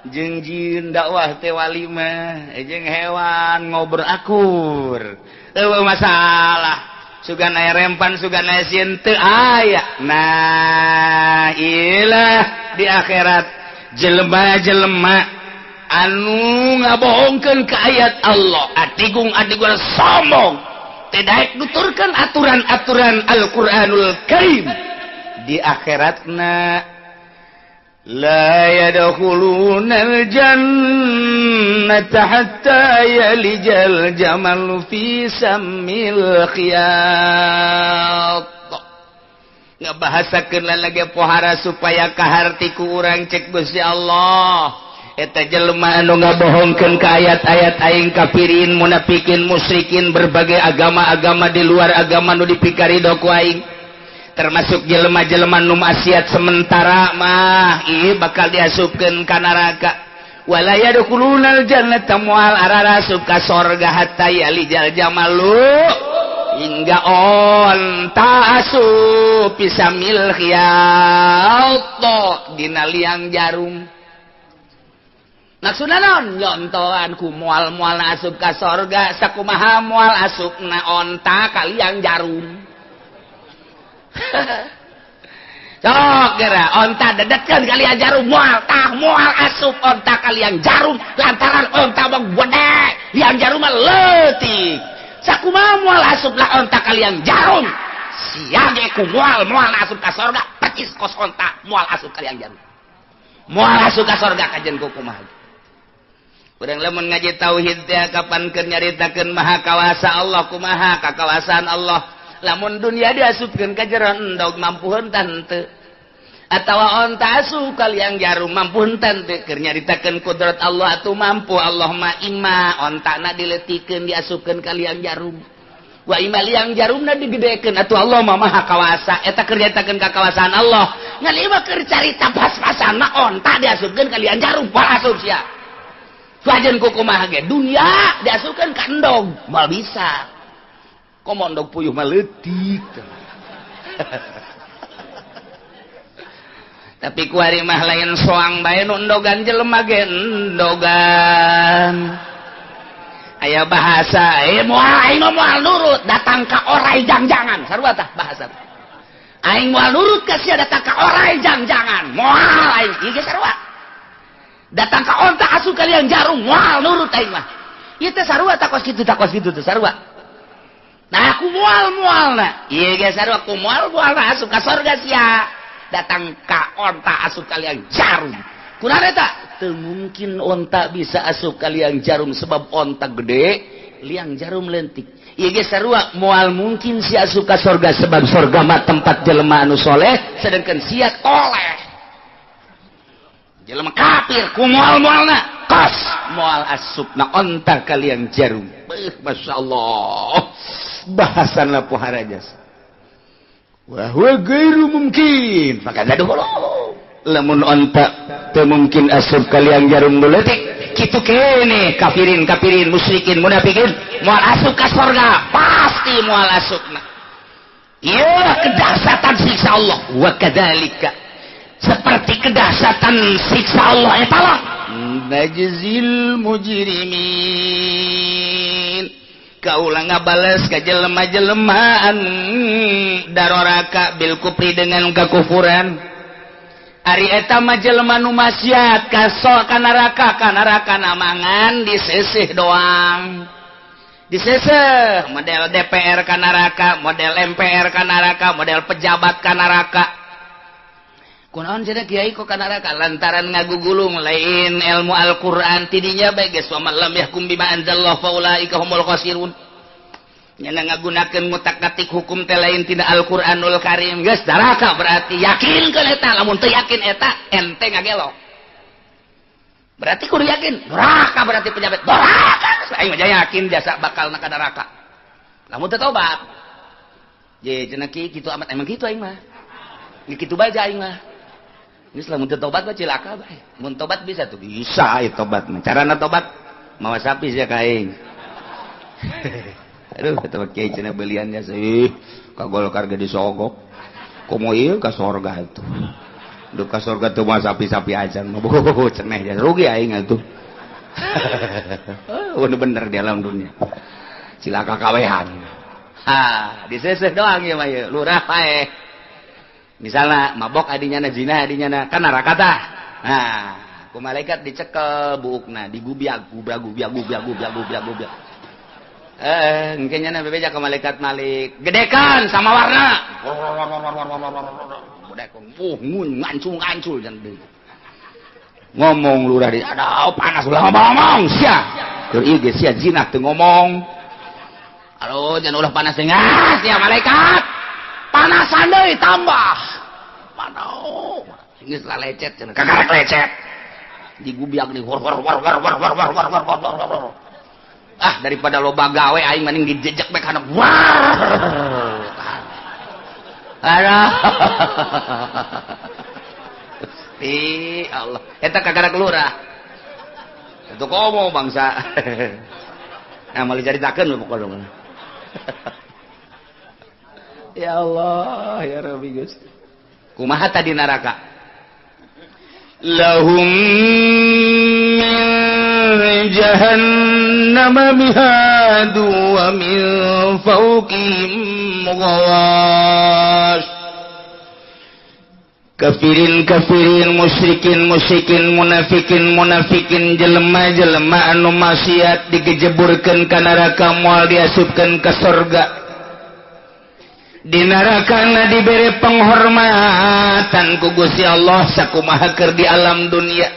Jeung jin dakwah teh wali mah jeung hewan ngobrol akur. Eueuh masalah. Sugan aya rempan, sugan aya sieun teu aya. Nah, ilah di akhirat jelema-jelema anu ngabohongkeun ka ayat Allah, atigung-atigung sombong, teu daek nuturkeun aturan-aturan Al-Qur'anul Karim. Di akhiratna la yadkhulunal jannata hatta yalijal jamalu fi sammil khiyat. Ngabahasakeun lagi pohara supaya kaharti ku urang cek Gusti Allah. Eta jelema anu ngabohongkeun ka ayat-ayat aing kafirin, munafikin, musyrikin, berbagai agama-agama di luar agama nu dipikarido ku aing. Termasuk jelema-jelema nu maksiat sementara mah ieu bakal diasupkeun ka neraka. Wala yadkhulunal jannata moal ararasup ka sorga hatta yalijal jamalu hingga onta asup pisamil khiyat dina liang jarum. Maksudna naon? Nyontoan ku moal-moal asup ka sorga sakumaha moal asupna onta ka liang jarum. Sok geura onta dedetkeun ka liang jarum moal tah moal asup onta ka liang jarum lantaran onta mah gede liang jarum mah leutik. Sakumaha moal asup lah onta ka liang jarum sia ge ku moal moal asup ka sorga percis kos onta moal asup ka liang jarum moal asup ka sorga kajen ku kumaha. Urang lamun ngaji tauhid teh kapan keur nyaritakeun maha kawasa Allah kumaha kakawasaan Allah. Lamun dunia diasupkeun ka jero endog mampu henteu henteu atawa onta asup ka liang jarum mampu henteu henteu keur nyaritakeun kudrat Allah atuh mampu Allah ma ima ontana dileutikeun diasupkeun ka liang jarum wa ima liang jarumna digedekeun atuh Allah mah maha kawasa eta keur nyaritakeun kakawasaan Allah ngan ieu mah keur carita pas-pasana onta diasupkeun ka liang jarum moal asup sia wajan ku kumaha ge dunia diasupkeun ka endog moal bisa. Komo endog puyuh mah leutik. Tapi kuari mah lain soang bae nu endogan jelema ge endogan. Aya bahasa, moal aing mah moal nurut datang ka orai jangjangan. Sarua tah bahasa. Aing moal nurut ka sia datang ka orai jangjangan. Moal aing ieu ge sarua. Datang ka onta asup ka liang jarum moal nurut aing mah. Ieu teh sarua tah kos kitu teh sarua. Nah aku mual-mual na. Ieu ge sarua aku mual-mual na asup ka sorga sia. Datang ka onta asup ka liang jarum. Kunaon eta? Teu mungkin onta bisa asup ka liang jarum sebab onta gede, Liang jarum lentik. Ieu ge sarua moal mungkin sia asup ka sorga sebab sorga mah tempat jelema anu soleh sedangkan sia toleh. Jelema kafir ku moal-moalna kos moal asupna onta ka liang jarum. Beuh masyaallah. Bahasanna pohara jasa. Wa huwa ghairu mumkin. Maka gaduh lamun onta teu mungkin asup ka liang jarum nu leutik kitu kene kafirin kafirin musyrikin munafikin moal asup ka sorga pasti moal asupna. Ieu kedahsyatan siksa Allah wa kadzalika seperti kedahsyatan siksa Allah eta lah najzil mujrimin kaula ngabales ka jelema-jelemaan daroraka bil kufri dengan kekufuran. Ari eta mah jelema nu maksiat kaso ka neraka namangan diseseh doang. Diseseh model DPR ka neraka, model MPR ka neraka, model pejabat ka neraka. Kunaon cenah kiai kok ka neraka lantaran ngagugulung lain ilmu Al-Qur'an tidinya bae geus wa man lam yahkum bima anzalallahu faulaika humul khasirun. Nyana ngagunakeun ngutak-ngatik hukum teh lain tina Al-Qur'anul Karim geus neraka berarti yakin keun eta lamun teu yakin eta ente ngagelo. Berarti kudu yakin neraka berarti pejabat neraka aing mah yakin jasa bakal na ka neraka. Lamun teu tobat. Ye cenah kieu kitu amat emang kitu aing mah. Ieu kitu bae aing mah. Geus lamun teu tobat mah cilaka bae. Mun tobat bisa tuh bisa ieu tobat mah. Carana tobat mawa sapi sia ka aing. Aduh, kata kiai cenah beliannya sih ka Golkar ge disogok. Komo ieu ka sorga atuh. Duh ka sorga teu mah sapi-sapi acan mah ceneh ja rugi aing atuh. Bener-bener di alam dunia. Cilaka kawehan. Ha, diseseh doang ieu mah ieu, lurah paeh. Misalna mabok adinya na zina adinya na kan neraka tah. Nah, ku malaikat dicekel buukna, digubiag, gubiag gubiag gubiag gubiag gubiag gubiag. Engke nya bebeja ke malaikat Malik. Gedekan sama warna. Ngancul-ngancul jan deui. Ngomong lurah di aduh panas ulah ngomong sia. Keur ieu ge sia zina teu ngomong. Aduh jangan ulah panas teh sia malaikat. Panasan deui tambah. Panas. Geus lalecet cenah kakarek lecet. Digubiag di war war war war war war war war war war. Ah daripada loba gawe aing mending dijejek bae kana. Wah. Aduh. Gusti Allah. Eta kagarak lurah. Itu komo bangsa. Nah, malah caritakeun we pokona. Ya Allah, ya Rabbi Gusti. Kumaha tadi neraka? Lahum min jahannam mihadu wa min fawqihim ghawash. Kafirin kafirin musyrikin musyrikin munafikin munafikin jelema jelema anu maksiat digejeburkeun ka neraka moal diasupkeun ka sorga. Di nerakana dibere penghormatan ku Gusti Allah sakumaha keur di alam dunia.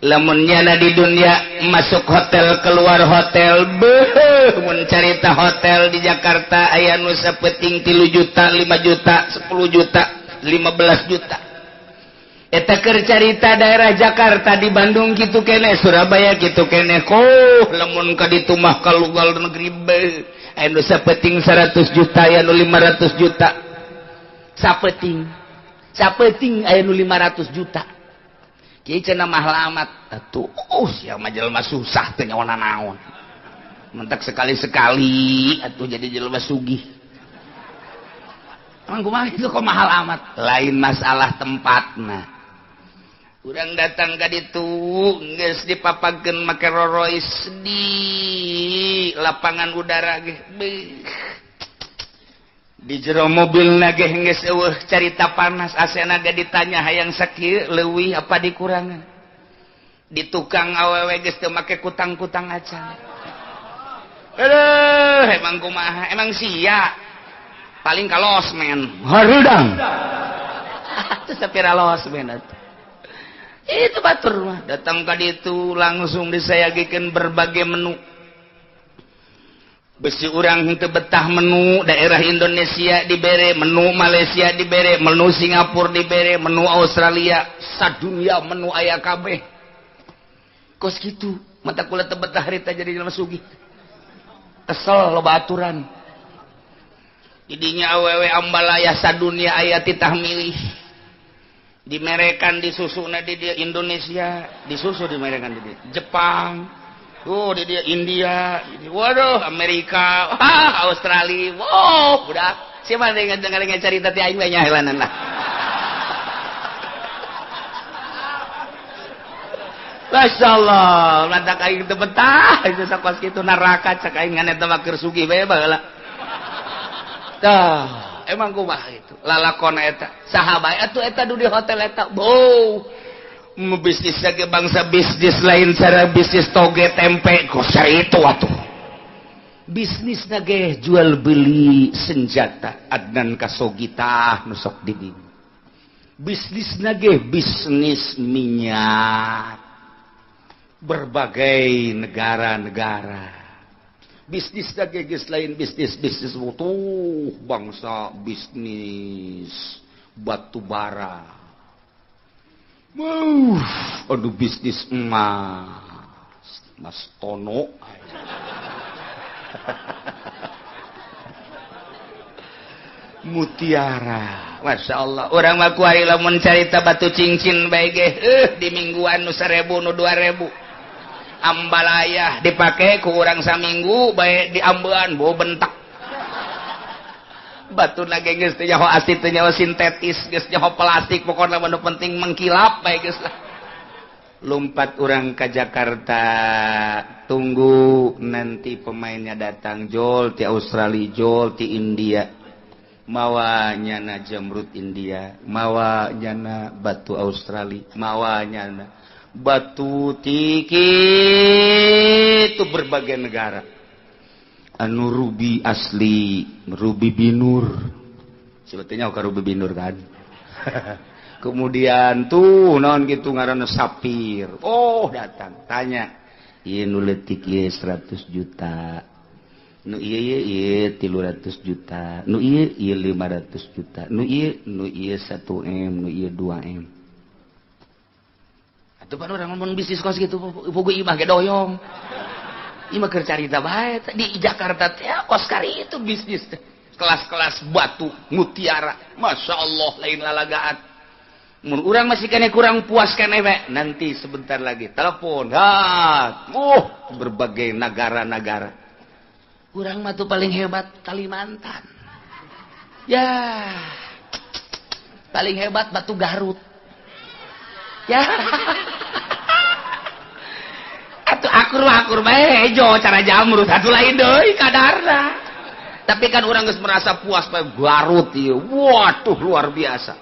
Lamun nyana di dunia masuk hotel keluar hotel beuh mun carita hotel di Jakarta aya nu sapeting 3 juta 5 juta 10 juta 15 juta. Eta keur carita daerah Jakarta di Bandung kitu keneh Surabaya kitu keneh koh lamun ka ditu mah ka luar negeri beuh aya nu sapeting 100 juta aya nu 500 juta. Sapeting sapeting aya nu 500 juta. Kieu cenah mahal amat atuh sia mah jelema susah teu nyawa naon. Mentak sekali-sekali atuh jadi jelema sugih. Emang kumaha itu kok mahal amat? Lain masalah tempatna. Urang datang ka ditu geus dipapagkeun make rorois di lapangan udara ge. Beuh. Di jero mobilna ge geus eueuh carita panas asena ge ditanya hayang sakieu leuwih apa dikurangan. Di tukang awewe geus teu make kutang-kutang acan. Aduh, emang kumaha? Emang sia. Paling ka losmen harudang. Itu sapira losmen atuh. Itu batur mah datang ka ditu langsung disayagikeun berbagai menu. Besi urang henteu betah menu daerah Indonesia dibere, menu Malaysia dibere, menu Singapura dibere, menu Australia, sadunia menu aya kabeh. Kos kitu, mata kula teu betah harita jadi jelema sugih. Kesel loba aturan. Didinya awewe ambalaya sadunia aya titah milih. Dimerekan disusuna di dia Indonesia, disusu dimerekan di dia Jepang. Oh, di dia India, waduh, Amerika, wah, Australia, wow, budak. Siapa dengan dengar cerita ti aing banyak helanan lah. Masya Allah, lantak aing teu betah, itu sakos kitu neraka cak aing ngan eta mah keur sugih bae baheula. Tah, emang kumaha itu? Lalakon eta, saha bae atuh eta du di hotel eta. Beuh. Bisnis lagi bangsa bisnis lain cara bisnis toge tempe kosar itu atuh bisnis nage jual beli senjata Adnan Khashoggi tah nu sok di dieu bisnis nage bisnis minyak berbagai negara-negara bisnis nage geus lain bisnis bisnis tuh bangsa bisnis batu bara. Aduh bisnis emas Mas Tono. Mutiara, Masya Allah. Orang mah kuari lamun carita batu cincin bae ge di mingguan nu 1000 nu 2000. Ambalayah dipake ku urang saminggu bae diambean bau bentak. Batu lagi geus teu nyaho asli teu nyaho sintetis geus nyaho plastik pokona mah nu penting mengkilap bae geus lah. Lompat urang ka Jakarta tunggu nanti pemainnya datang jol ti Australia jol ti India mawa nyana jamrut India mawa nyana batu Australia mawa nyana batu tiki itu berbagai negara anu ruby asli ruby binur sebetulnya oke ruby binur kan. Kemudian tuh non gitu ngaranna sapir oh datang tanya ieu nu leutik ieu 100 juta nu ieu ieu 300 juta nu ieu ieu 500 juta nu ieu 1 M nu ieu 2 M atuh pan urang ngomong bisnis kos kitu bogo imah ge doyong. Ima keur carita bae di Jakarta teh kos kari itu bisnis teh kelas-kelas batu mutiara Masya Allah lain lalagaan mun urang masih kene kurang puas kene we nanti sebentar lagi telepon ha berbagai negara-negara urang mah tuh paling hebat Kalimantan ya paling hebat batu Garut ya. Atuh akur bae hejo cara jamrut atuh lain deui kadarna. Tapi kan urang geus merasa puas bae Garut ieu. Waduh luar biasa.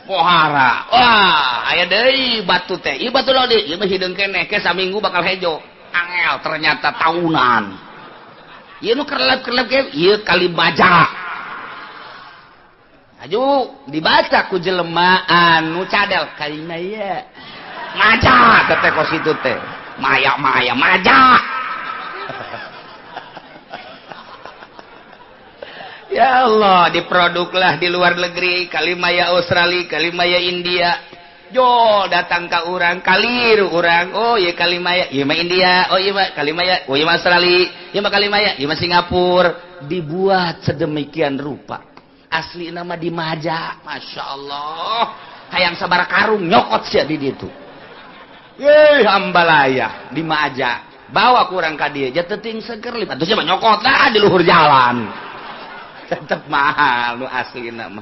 Pohara. Wah, aya deui batu teh. Ieu batu naon deui? Ieu mah hideung keneh ke saminggu bakal hejo. Angel ternyata tahunan. Ieu nu kerlep-kerlep ge ieu Kalimaja. Aju dibaca ku jelema anu cadel Kalimaya. Maja teh kos kitu teh. Maya maya maja. Ya Allah, diproduklah di luar negeri, Kalimaya Australia, Kalimaya India. Jo datang ka urang, kaliru urang. Oh, ieu Kalimaya, ieu mah India, oh ieu mah Kalimaya, oh ieu mah Australia, ieu mah Kalimaya, ieu mah Singapura. Dibuat sedemikian rupa. Asli nama di Maja, Masya Allah. Hayang sabar karung nyokot sia di ditu. Yeay, ambalaya di Maja. Bawa kurang ka dieu, jatuh seger lima. Terus mah nyokot lah di luhur jalan. Tetep mahal nu asli nama.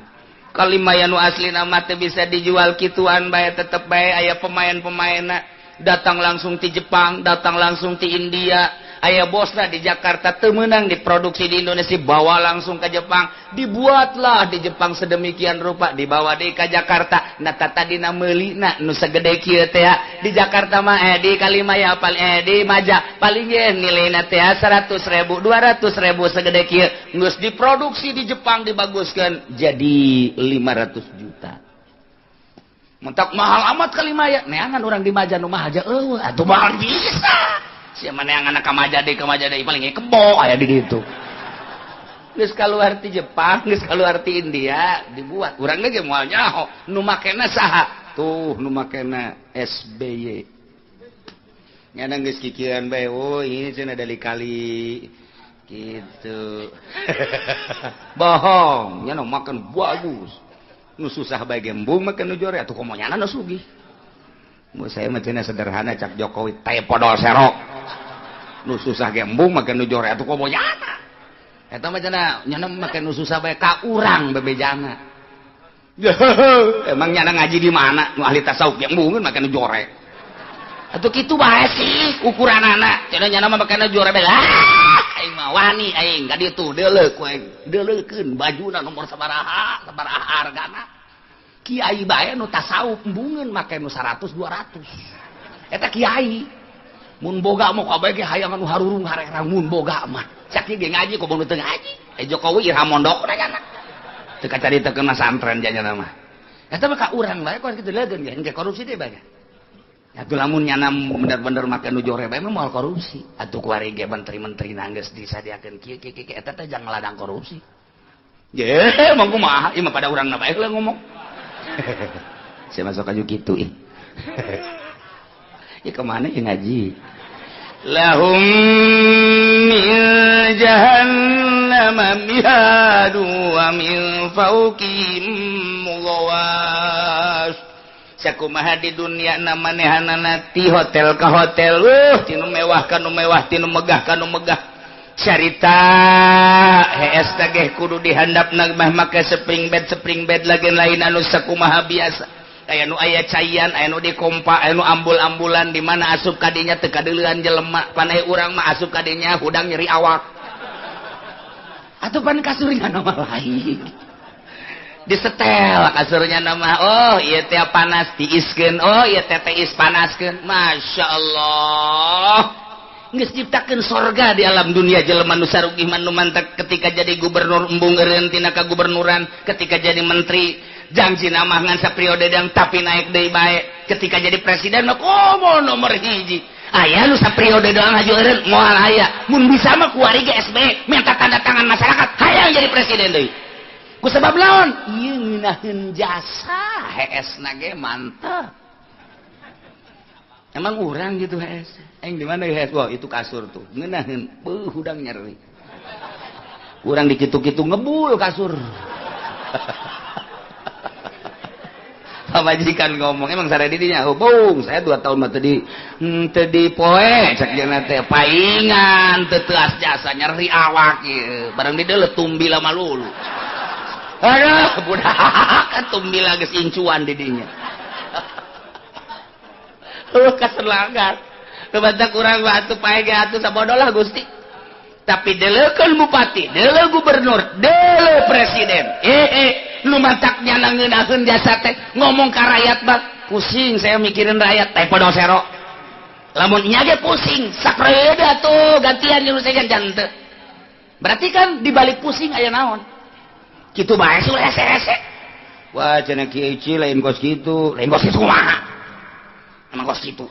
Kalimaya nu asli nama teu bisa dijual kituan bae tetep bae aya pemain-pemainna datang langsung ti Jepang, datang langsung ti India. Aya bosna di Jakarta teu meunang diproduksi di Indonesia bawa langsung ke Jepang, dibuatlah di Jepang sedemikian rupa dibawa deui ka Jakarta. Nah tadina meulina nu sagede kieu teh di Jakarta mah di Kalimaya paling di Maja paling ye nilaina teh 100.000 200.000 sagede kieu geus diproduksi di Jepang dibaguskeun jadi 500 juta. Mentak mahal amat Kalimaya neangan urang di Maja nu mah aja eueuh atuh mahal bisa. Sia mana yang anak kamaja deui paling kebo aya di ditu. Geus kaluar ti Jepang, geus kaluar ti India, dibuat. Urang ge moal nyaho nu makena saha? Tuh nu makena SBY. Nyana geus kikieuan bae, oh ini cenah dari kali gitu. Bohong, nyana makan bagus. Nu susah bae gembung makan nu jore atuh komo nyana nu sugih. Mun saya mah cenah sederhana cak Jokowi teh podol serok. Nu susah gembung makan nu jore atuh komo nyana. Eta mah cenah nyana make nu susah bae ka urang bebejana. Emang nyana ngaji di mana? Nu ahli tasawuf gembungeun make nu jore. Atuh kitu bae sih ukuranana. Cenah nyana mah make nu jore bae. Ah, aing mah wani aing ka ditu deuleuh ku aing. Deuleukeun bajuna nomor sabaraha, sabaraha hargana. Kiai bae nu tasawuf embungeun make nu 100 200. Eta kiai. Mun boga mah kabeh ge hayang anu harurung harerang mun boga mah. Cak ge ngaji komo nu teu ngaji. Eh Jokowi irha mondok na nyana. Teu kacaritakeun santren janyana mah. Eta mah ka urang bae kok kitu leugeun ge engke korupsi teh bae. Atuh lamun nyana bener-bener make nu jore bae mah moal korupsi. Atuh kuari ge menteri-menteri geus disadiakeun kieu kieu kieu eta teh jang ladang korupsi. Ye, mah kumaha ieu mah pada urang na bae ngomong. Saya masuk aja gitu ih. Ya kemana ya ngaji? Lahum min jahannam mihadu wa min fawqihim ghawash. Sakumaha di dunia namanehanana ti hotel ka hotel, tinu mewah ka nu mewah, tinu megah ka nu megah. Carita hees tageh kudu dihandapna mah make spring bed lagi lain anu sakumaha biasa. Aya nu aya caian, aya nu dikompa, aya nu ambul-ambulan di mana asup kadinya teu kadeulean jelema, panai urang mah asup kadinya hudang nyeri awak. Atuh pan kasurnya nama lain. Disetel kasurnya nama, oh ieu teh panas diiskeun, oh ieu teh tiis panaskeun. Masya Allah. Geus ciptakeun sorga di alam dunia jelema nu sarugih mah nu mantak ketika jadi gubernur embung eureun tina kagubernuran, ketika jadi menteri janji mah ngan sapriode dang tapi naik deui bae, ketika jadi presiden mah komo nomor hiji. Aya nu sapriode doang haju eureun moal aya. Mun bisa mah kuari ge SBY minta tanda tangan masyarakat hayang jadi presiden deui. Ku sebab laon? Ieu ngeunaheun jasa heesna ge mantap. Emang urang gitu hees. Aing di mana hees? Wah, itu kasur tuh. Ngeunaheun, beuh hudang nyeri. Urang dikitu-kitu ngebul kasur. Pamajikan ngomong, emang sare di dinya? Oh, bung, saya 2 tahun mah teu di poe cak jeung teh paingan teu teuas jasa nyeri awak ieu. Barang di deuleu tumbila malulu. Aduh, budak tumbila geus incuan di dinya. Kaselangan kebantak kurang batu pae ge atuh sabodoh lah Gusti. Tapi deuleukeun bupati, deuleu gubernur, deuleu presiden. Nu mantak nyana ngeunaheun jasa teh ngomong ka rakyat bang, pusing saya mikirin rakyat teh podo sero. Lamun nya ge pusing, sapreud atuh gantian jeung saya jangan teu. Berarti kan dibalik pusing aya naon? Kitu bae hese-hese. Wah cenah Kiai lain kos kitu, lain kos kitu kumaha? Emang kos kitu.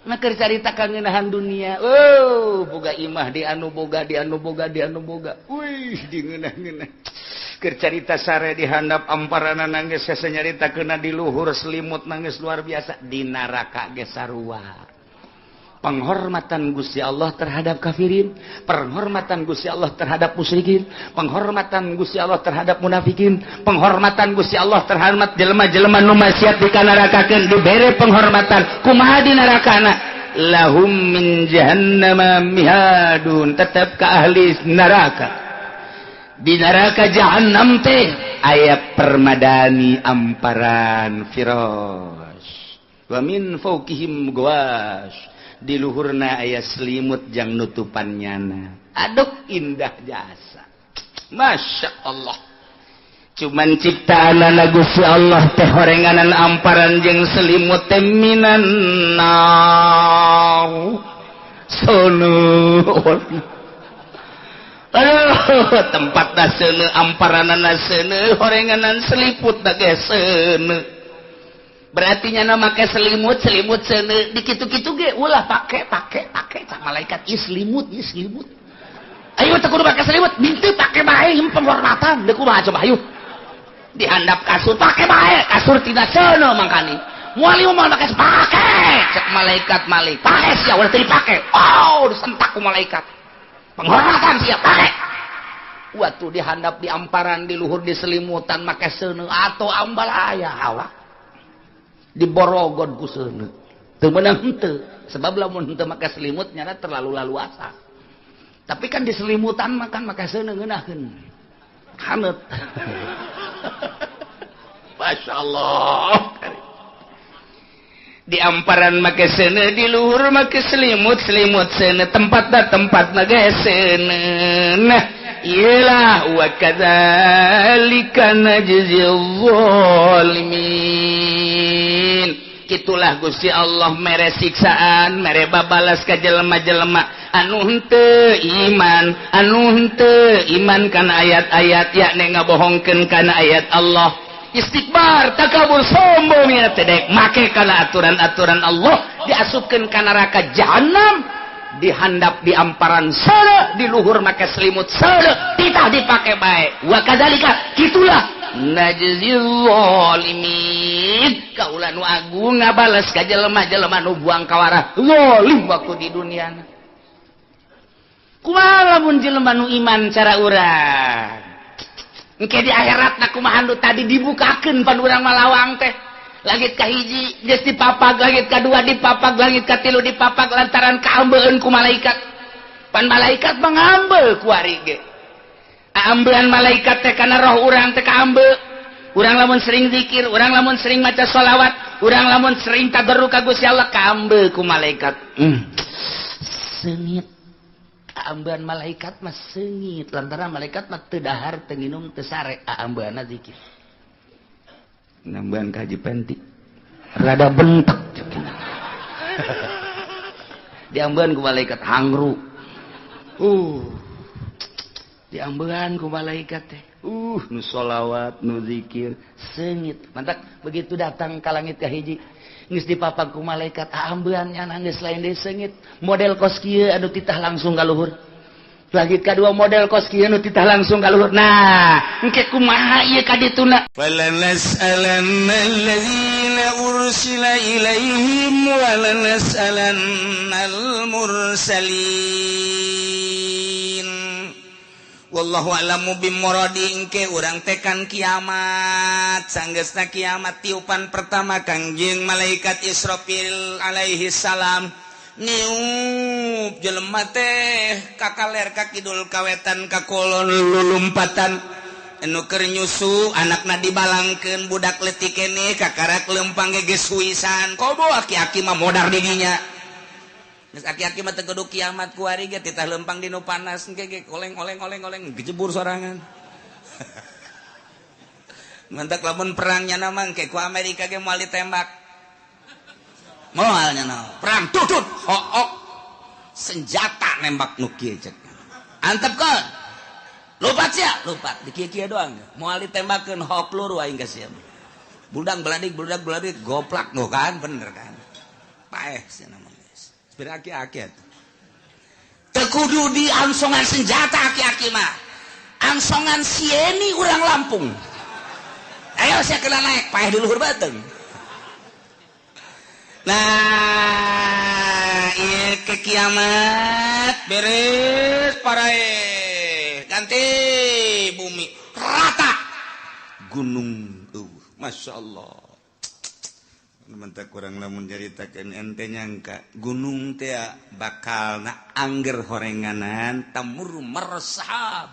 Nah keur carita kangenahan dunia. Oh, boga imah di anu boga, di anu boga, di anu boga. Wih, di ngeunah-ngeunah. Keur carita sare di handap amparana nangis hese nyaritakeunna di luhur selimut nangis luar biasa di neraka ge sarua. Penghormatan Gusti Allah terhadap kafirin, penghormatan Gusti Allah terhadap musyrikin, penghormatan Gusti Allah terhadap munafikin, penghormatan Gusti Allah terhadap jelema-jelema nu maksiat dikanarakakeun dibere penghormatan. Kumaha di narakana? Lahum min jahannama mihadun, tetap ke ahli neraka. Di neraka jahannam teh aya permadani amparan firas. Wa min fawqihim ghawash. Di luhurna aya selimut jang nutupan nyana. Aduh indah jasa. Masya Allah. Cuman ciptaan Gusti Allah teh horenganan amparan jeung selimut teh minan nar. Sono. Aduh, tempatna seuneu, amparanana seuneu, horenganan seliput da ge seuneu. Berarti nyana make selimut, selimut seuneu dikitu-kitu ge ulah pake pake pake cak malaikat ieu selimut, ieu selimut. Ayo teu kudu make selimut, minta pake bae ieu penghormatan. Deuk kumaha coba ayo. Dihandap kasur pake bae, kasur tina seuneu mangkani. Moal ieu moal make pake cek malaikat malik. Pake sia ulah teu dipake. Oh, disentak ku malaikat. Penghormatan sia pake. Waktu dihandap di amparan di luhur di selimutan make seuneu atau ambalaya awak. Diborogod ku seuneu teu meunang henteu sebab lamun henteu make selimut nyana terlalu laluasa tapi kan di selimutan makan make seuneu ngeunaheun haneut. Masya Allah, di amparan make seuneu, di luhur make selimut, selimut seuneu, tempatna tempatna ge seuneu. Nah iyalah wa kadzalika najzil zalimin. Itulah Gusti Allah mere siksaan, mere babalas ka jelema-jelema anu henteu iman, anu henteu iman kana ayat-ayat, yakni ngabohongkeun kana ayat Allah, istikbar, takabur, sombong ya teh dek make kana aturan-aturan Allah, diasupkeun ka neraka jahanam. Dihandap di amparan seuneu, di luhur make selimut seuneu, titah dipake bae. Wa kadzalika kitulah najzil zalimin, kaula nu agung ngabales ka jelema-jelema nu buang kawarah zalim waktu di dunia. Kumaha lamun jelema nu iman cara urang engke di akhirat na kumaha? Nu tadi dibukakeun pan urang malawang teh langit kahiji geus dipapag, langit kadua dipapag, langit katilu dipapag lantaran kaambeun ku malaikat. Pan malaikat mangambeu kuari ge ambean malaikat teh kana roh urang teh kaambe. Urang lamun sering zikir, urang lamun sering maca sholawat, urang lamun sering tadarru ka Gusti Allah, kaambe ku malaikat. Seungit kaambean malaikat mah seungit lantaran malaikat mah teu dahar, teu nginum, teu sare, aambeanna zikir. Nambahan kaji penti rada bentek diambean ku malaikat hangru, diambean ku malaikat teh, nu sholawat, nu zikir seungit. Mantak begitu datang ka langit kahiji geus dipapag ku malaikat, aambean nya geus lain deui, seungit model kos kieu anu titah langsung ka luhur. Langit kadua model kos kieu nu titah langsung ka luhur. Nah engke kumaha ieu ka dituna? Falanas'alanna alladzina ursila ilaihim wa lanas'alannal mursalin. Wallahu a'lamu bimuradi. Engke urang tekan kiamat, sanggeusna kiamat tiupan pertama Kangjeng malaikat Israfil alaihi salam niup, jelema teh kakaler ka kidul, kawetan ka kulon, lulumpatan. Anu keur nyusu anakna dibalangkeun, budak leutik keneh kakarak lempang ge geus huisan. Komo aki-aki mah modar didinya. Geus aki-aki mah teu kudu kiamat kuari ge titah lempang dinu panas engke ge oleng oleng oleng oleng gejebur sorangan. Mantak lamun perangnya nama engke ku Amerika ge moal ditembak. Moal nya perang tutut hook senjata nembak nu kieu cek. Antepkeun. Lupat sia, lupat di kieu-kieu doang. Moal ditembakeun hook peluru aing ka sia. Budak beladik, budak beladik goplak nu kan bener kan. Paeh sia nama geus. Aki-aki atuh. Teu kudu di angsongan senjata aki-aki mah. Angsongan sieni urang Lampung. Ayo sia kena naik, paeh di luhur beuteung. Nah, ieu ke kiamat beres parae. Ganti bumi rata. Gunung Masya Allah. Mentak kurang lamun nyaritakeun ente nyangka gunung teh bakal na angger horenganan tamur mersahab.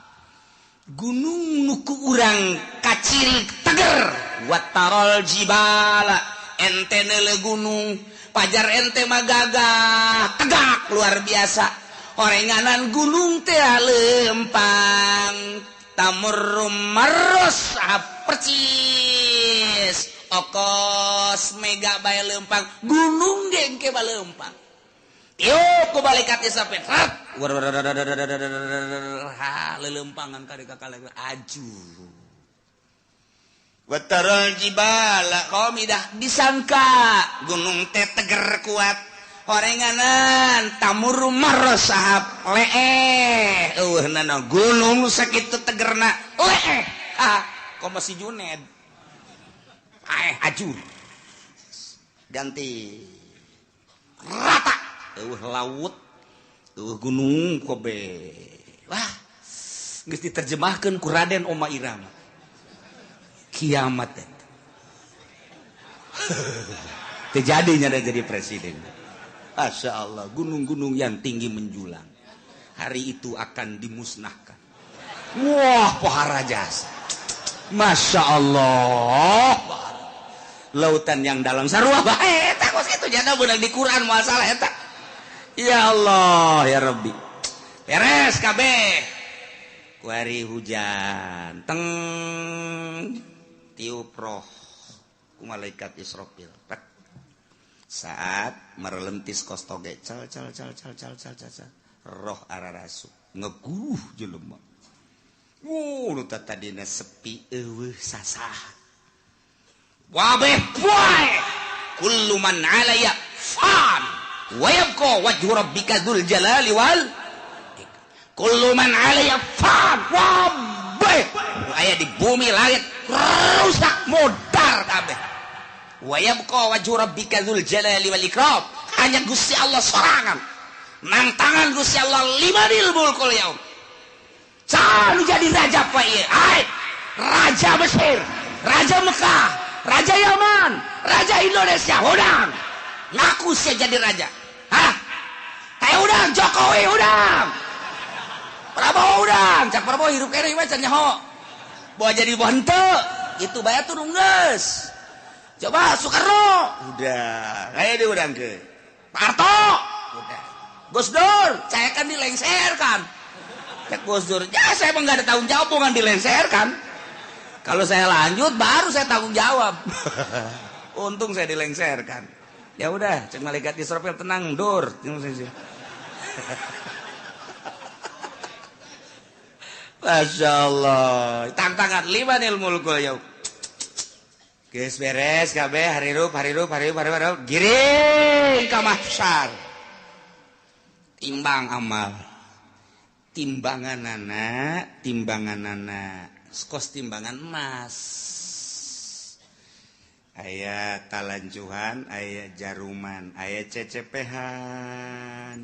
Gunung nu ku urang kaciri teger watarol jibala ente neule gunung pajar ente mah gagah tegak luar biasa horenganan gunung teh lempang tamur marros percis okos mega bae lempang gunung ge engke balempang tiup ku malaikat Israfil rat ha lelempangan ka kakaleng aju. Wataral jibala qamidah, disangka gunung teh teger kuat, horenganan tamuru marra sahab leeh, eueuh nana gunung sakitu tegerna leeh, ah komo si Juned aeh ajur ganti rata, eueuh laut eueuh gunung kobe. Wah, geus diterjemahkeun ku Raden Oma Irama kiamat eta. Terjadinya ada jadi presiden. Masya Allah, gunung-gunung yang tinggi menjulang hari itu akan dimusnahkan. Wah, pohara jasa. Masya Allah, lautan yang dalam sarua bae eta kos kitu jana beunang di Quran masalah eta. Ya Allah ya Rabbi, beres kabeh. Kuari hujan teng tiup roh ku malaikat Israfil. Pek. Saat merelentis kos toge cal cal cal cal cal cal cal, cal. Roh ararasu ngeguh jelema. Wuh, nu tadina sepi eueuh sasah. Wabeh poe kullu man 'alaya fan wa yabqa wajhu rabbika dzul jalali wal kullu man 'alaya fan. Wabeh aya di bumi langit rusak modar kabeh. Wa yabqa wajhu rabbika dzul jalali wal ikram, hanya Gusti Allah sorangan nang tangan Gusti Allah limanil mulkul yaum. Saha nu jadi raja poe ieu? Ai, raja Mesir, raja Mekah, raja Yaman, raja Indonesia, udang ngaku saya jadi raja. Hah? Kayak udang Jokowi udang, Prabowo udang, cak Prabowo hirup kene mah can nyaho. Bawa jadi bawa henteu, itu bae turun geus. Coba Soekarno, udah, kayak dia udang ke. Pak Harto, udah. Gus Dur, saya kan dilengserkan. Cak Gus Dur, ya saya emang nggak ada tanggung jawab, bukan dilengserkan. Kalau saya lanjut baru saya tanggung jawab. Untung saya dilengserkan. Ya udah, cek malaikat Israfil tenang, dur. Masya Allah. Tantangan limanil mulkul yaum. Geus beres kabeh harirup harirup harirup harirup giring ka mahsyar. Timbang amal. Timbanganana, timbanganana. Kos timbangan emas. Aya talancuhan, aya jaruman, aya cecepehan.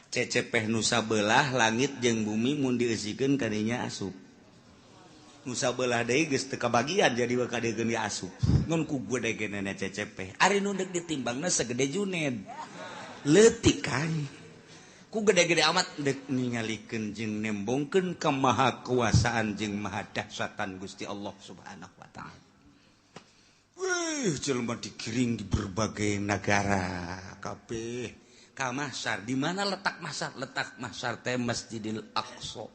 Cecepeh nusa belah langit jeung bumi mun dieusikeun kadinya asup. Nusa belah deui geus teu kabagian jadi we kadiekeun asup. Ngan ku gede-gedena cecepeh. Ari nu deuk ditimbangna segede Juned. Leutik kan. Ku gede-gede amat dek ningalikeun jeung nembongkeun kemahakuasaan jeung maha dahsyatan Gusti Allah Subhanahu wa taala. Wih, jelema digiring di berbagai negara kabeh ka mahsyar. Di mana letak mahsyar? Letak mahsyar teh Masjidil Aqsa.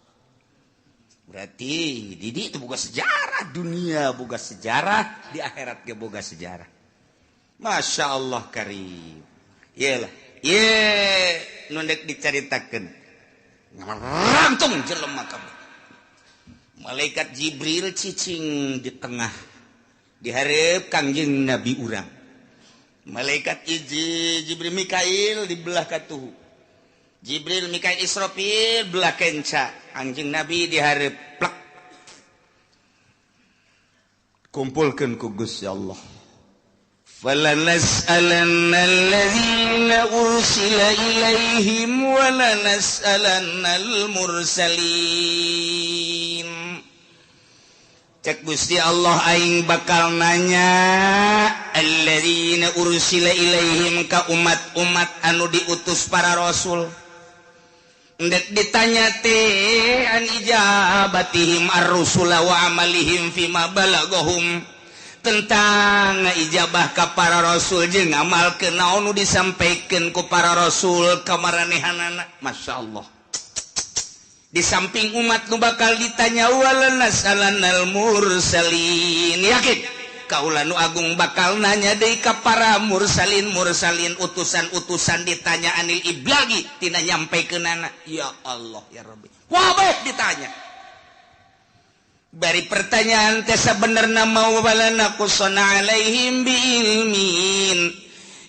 Berarti di itu boga sejarah dunia, boga sejarah di akhirat ge boga sejarah. Masya Allah karim. Iyalah. Ye, nu dek dicaritakeun. Ngarangtung jelema kabeh. Malaikat Jibril cicing di tengah di hareup Kangjeng Nabi urang. Malaikat Jibril Mikail di belah katuhu. Jibril Mikail Israfil belah kenca. Kangjeng Nabi di hareup plek. Kumpulkeun ku Gusti Allah. فَلَنَسْأَلَنَّ الَّذِينَ أُرْسِلَ إِلَيْهِمْ وَلَنَسْأَلَنَّ الْمُرْسَلِينَ. Cek Gusti Allah aing bakal nanya alladzina ursila ilaihim ka umat-umat anu diutus para rasul. Ndek ditanya teh an ijabatihim ar-rusula wa amalihim fima balagahum, tentang ijabah ka para rasul jeung ngamalkeun naon nu disampaikeun ku para rasul ka maranehanana. Masya Allah. Di samping umat nu bakal ditanya walanas'alannal mursalin. Yakin kaula nu agung bakal nanya deui ka para mursalin mursalin utusan-utusan ditanya anil iblagi tina nyampaikeunana. Ya Allah ya Rabbi. Wabeh ditanya. Bari pertanyaan teh sabenerna mau balana qusana alaihim biilmin.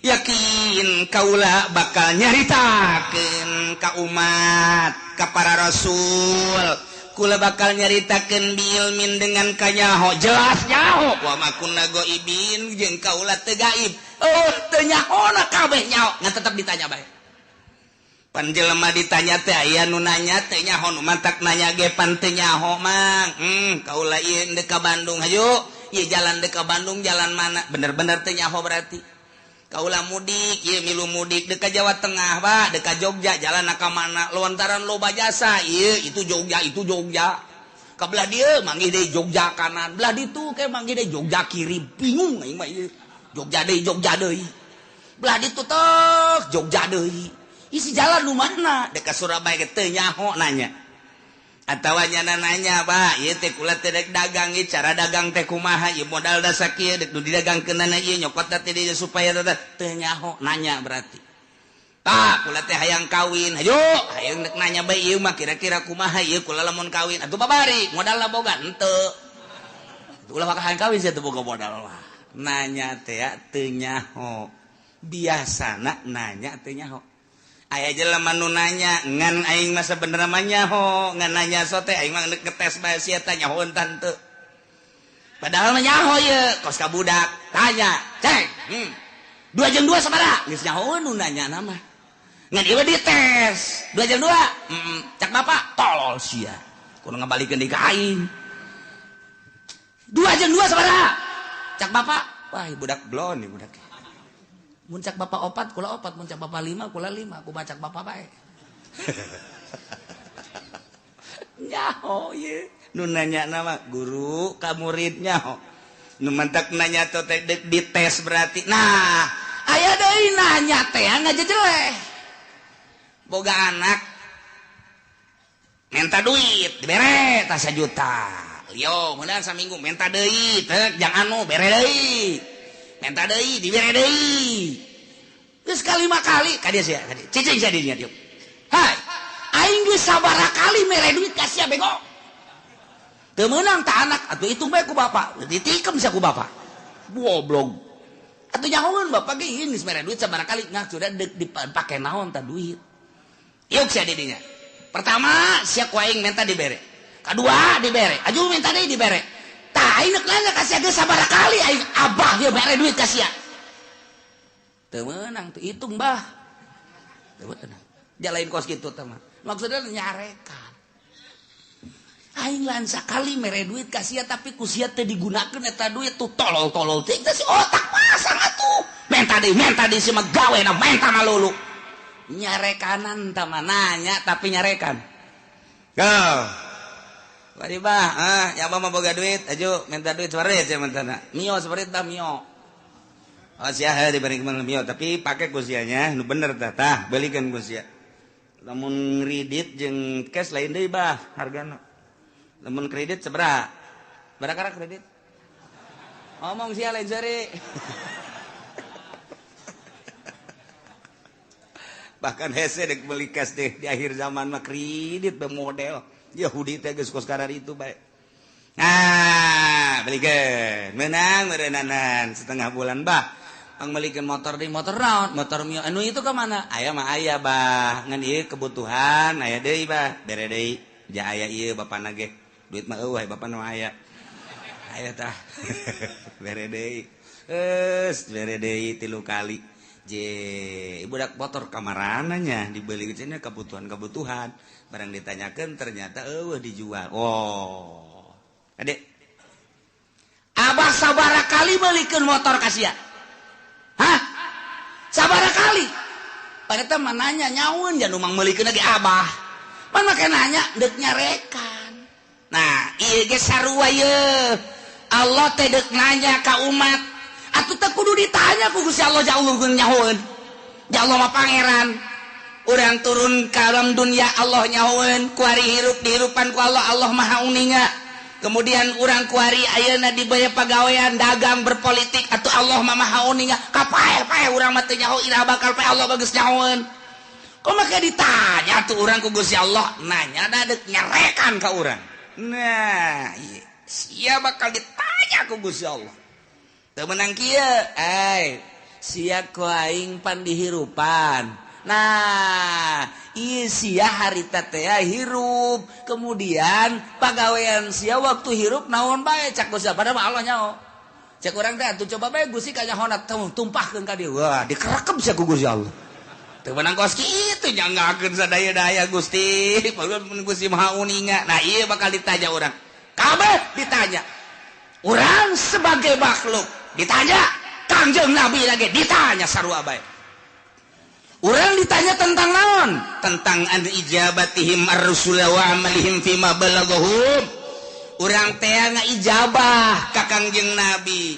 Yakin kaula bakal nyaritakeun ka umat, ka para rasul. Kula bakal nyaritakeun biilmin dengan kanyaho, jelas nyaho. Wa ma kunna ghaibin jeung kaula teu gaib. Oh, teu nyahona kabeh nyaho, ngan tetep ditanya bae. Pan jelema ditanya teh aya nu nanya teh nyaho, nu mantak nanya ge pan teu nyaho mang. Kaula ieu deuk ka Bandung hayu, ieu jalan deuk ka Bandung jalan mana? Bener-bener teu nyaho berarti. Kaula mudik, ieu milu mudik deuk ka Jawa Tengah, Pak, deuk ka Jogja, jalan ka mana? Lontaran loba jasa, ieu itu Jogja, itu Jogja. Ka belah dieu manggih deui Jogja kanan, belah ditu ke manggih deui Jogja kiri, bingung aing mah ieu. Jogja deui, Jogja deui. Belah ditu tok Jogja deui. Isi jalan nu mana? Dek ka Surabaya ge teu nyaho nanya. Atawa nyana nanya, Pak, ieu teh kula teh dek dagang ieu cara dagang teh kumaha? Ieu modal da sakieu dek nu didagangkeunana ieu nyokot teh dieu supaya teu nyaho nanya berarti. Pak, kula teh hayang kawin. Hayu, hayang dek nanya bae ieu mah kira-kira kumaha ieu kula lamun kawin. Atuh babari, modalna boga henteu. Ulah bakal hayang kawin sia teu boga modal lah. Nanya teh teu nyaho. Biasana nanya teu nyaho. Aya jelema nu nanya ngan aing mah sabenerna mah nyaho, ngan nanya sote aing mah ngetes bae sia teh nyaho tante. Padahal mah nyaho ieu, kos ka budak tanya, "Ceng, 2 jeung 2 sabaraha?" Geus nyaho nu nanya na mah. Ngan ieu dites, 2 jeung 2. Cak bapak, tolol sia. Kudu ngabalikeun deui ka aing. 2 jeung 2 sabaraha? Cak bapak, wah budak blon ieu budak. Mun cak bapak opat, kula opat, mun cak bapak lima, kula lima, aku bacak bapak bae. Nyaho ye, nu nanya nama guru ka murid nyaho. Nu mantak nanya teh dek dites berarti. Nah, aya deui nanya teh ngajejeleh. Boga anak minta duit, dibere tah 1 juta. Lio, meunang saminggu minta deui, teh jang anu bere deui. Minta deui, dibere deui. Geus kalima kali ka dieu sia, ka dieu. Cicing sia dinya dieu. Hai, aing geus sabaraha kali mere duit ka sia bego. Teu meunang ta anak, atuh hitung bae ku bapak. Ditikem sia ku bapak. Goblok. Atuh nyahoeun bapak ge ieu geus mere duit sabaraha kali, nah sudah deuk dipake naon ta duit. Yuk sia di dinya. Pertama sia ku aing minta dibere. Kadua dibere, aju minta deui dibere. Tah aing neuk nanya ka sia geus sabaraha kali aing abah ieu mere duit ka sia. Teu meunang tuh hitung bah. Teu meunang. Jalain kos kitu teh mah. Maksudna nyarekan. Aing lain sakali mere duit ka sia tapi ku sia teu digunakeun eta duit tuh tolol-tolol teh si otak pasang atuh. Menta deui si mah gawena menta malulu. Nyarekanan tah mah nanya tapi nyarekan. Go. Bari bah, ya mah boga duit, aju minta duit separit sia mentana. Mio separit tah mio. Oh sia heuh diberi mio tapi pake ku sianya nu bener tah tah belikeun ku sia. Lamun kredit jeung cash lain deui bah hargana. Lamun kredit sabaraha? Barakara kredit? Ngomong sia lain seuri. Bahkan hese dek beli cash deh di akhir zaman mah kredit be model. Yahudi teh geus kos karar itu bae. Nah, belikeun. Menang meureunanan setengah bulan bah. Pang belikeun motor deui motor naon? Motor mio anu itu ka mana? Aya mah aya bah. Ngan ieu kebutuhan aya deui bah. Bere deui. Ja aya ieu bapana ge. Duit mah eueuh bapana mah aya. Aya tah. Bere deui. Geus bere deui 3 kali. Je, budak motor kamarananya dibeli cenah kebutuhan-kebutuhan. Barang ditanyakan ternyata eueuh dijual. Oh. Adek. Abah sabaraha kali belikeun motor ka sia? Hah? Sabaraha kali? Padahal mah nanya nyaun jangan mang meulikeun lagi abah. Pan make nanya deuk nyarekan. Nah, ieu ge sarua ye. Allah teh deuk nanya ka umat. Atuh teh kudu ditanya ku Gusti Allah ja Allah nyahoeun. Ja Allah mah pangeran. Urang turun ka alam dunia Allah nyahoeun, kuari hirup dihirupan ku Allah, Allah Maha Uninga. Kemudian urang kuari ayeuna dibere pagawean dagang berpolitik atuh Allah mah Maha Uninga. Kapae-pae urang mah teu nyaho iraha bakal pae Allah bagus nyahoeun. Kok make ditanya tuh urang ku Gusti Allah, nanya da deuk nyarekan ka urang. Nah, ieu. Sia bakal ditanya ku Gusti Allah. Teu meunang kieu, ai sia ku aing pan dihirupan. Nah, ieu sia harita teh hirup, kemudian pagawean sia waktu hirup naon bae cak Gusti padahal Allah nyaho. Cek urang teh atuh coba bae Gusti kanyahona tumpahkeun ka dieu. Wah, dikerekep sia ku Gusti Allah. Teu meunang kos kitu nyanggakeun sadaya-daya Gusti, padahal Gusti Maha Uninga. Nah, ieu bakal ditanya urang. Kabeh ditanya. Urang sebagai makhluk ditanya, Kangjeng Nabi lagi ditanya sarua bae. Urang ditanya tentang naon? Tentang an ijabatihim ar-rusul wa amalihim fima balaghahum. Urang teh ngaijabah ka Kangjeng Nabi.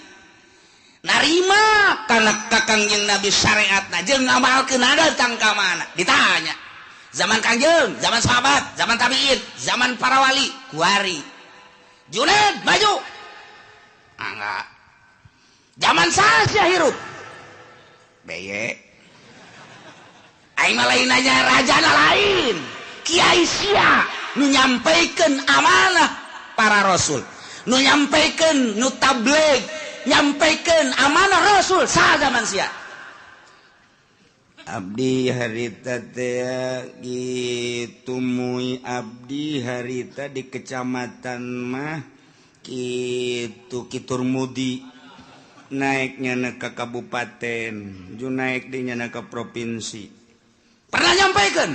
Narima kana ka Kangjeng Nabi syariatna jeung ngamalkeun datang ka mana? Ditanya. Zaman Kangjeng, zaman sahabat, zaman tabiin, zaman para wali, kuari. Junaid maju. Enggak. Zaman saha hirup? Beye. Aing mah lain nanya rajana lain. Kiai sia nu nyampaikan amanah para rasul, nu nyampaikan nu tabligh, nyampaikan amanah rasul saha zaman sia. Abdi harita teh gitu mui abdi harita di kecamatan mah kitu Kiturmudi naiknya ke kabupaten, ju naik di nyana ke provinsi. Pernah nyampaikan?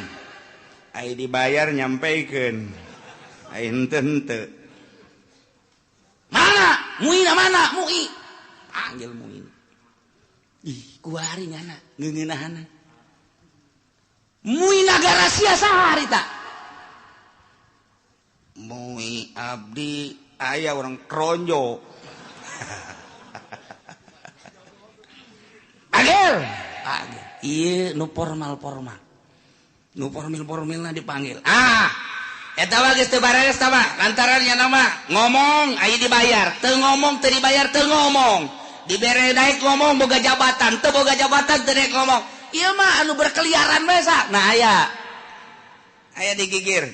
Ai dibayar nyampaikan. Ai henteu henteu. Mana? Muina mana? Mui. Panggil Muin. Ih, kuari nyana ngeungeunahana. Mui nagara sia saha harita? Mui abdi aya orang Kronjo. Panggil. Panggil. Ieu nu formal-formal. Nu formil-formilna dipanggil. Ah, eta mah geus teu bareres tah mah. Lantaran nya nama ngomong aya dibayar, teu ngomong teu dibayar teu ngomong. Dibere naik ngomong boga jabatan, teu boga jabatan teu naik ngomong. Ieu mah anu berkeliaran bae sa. Nah aya. Aya digigir.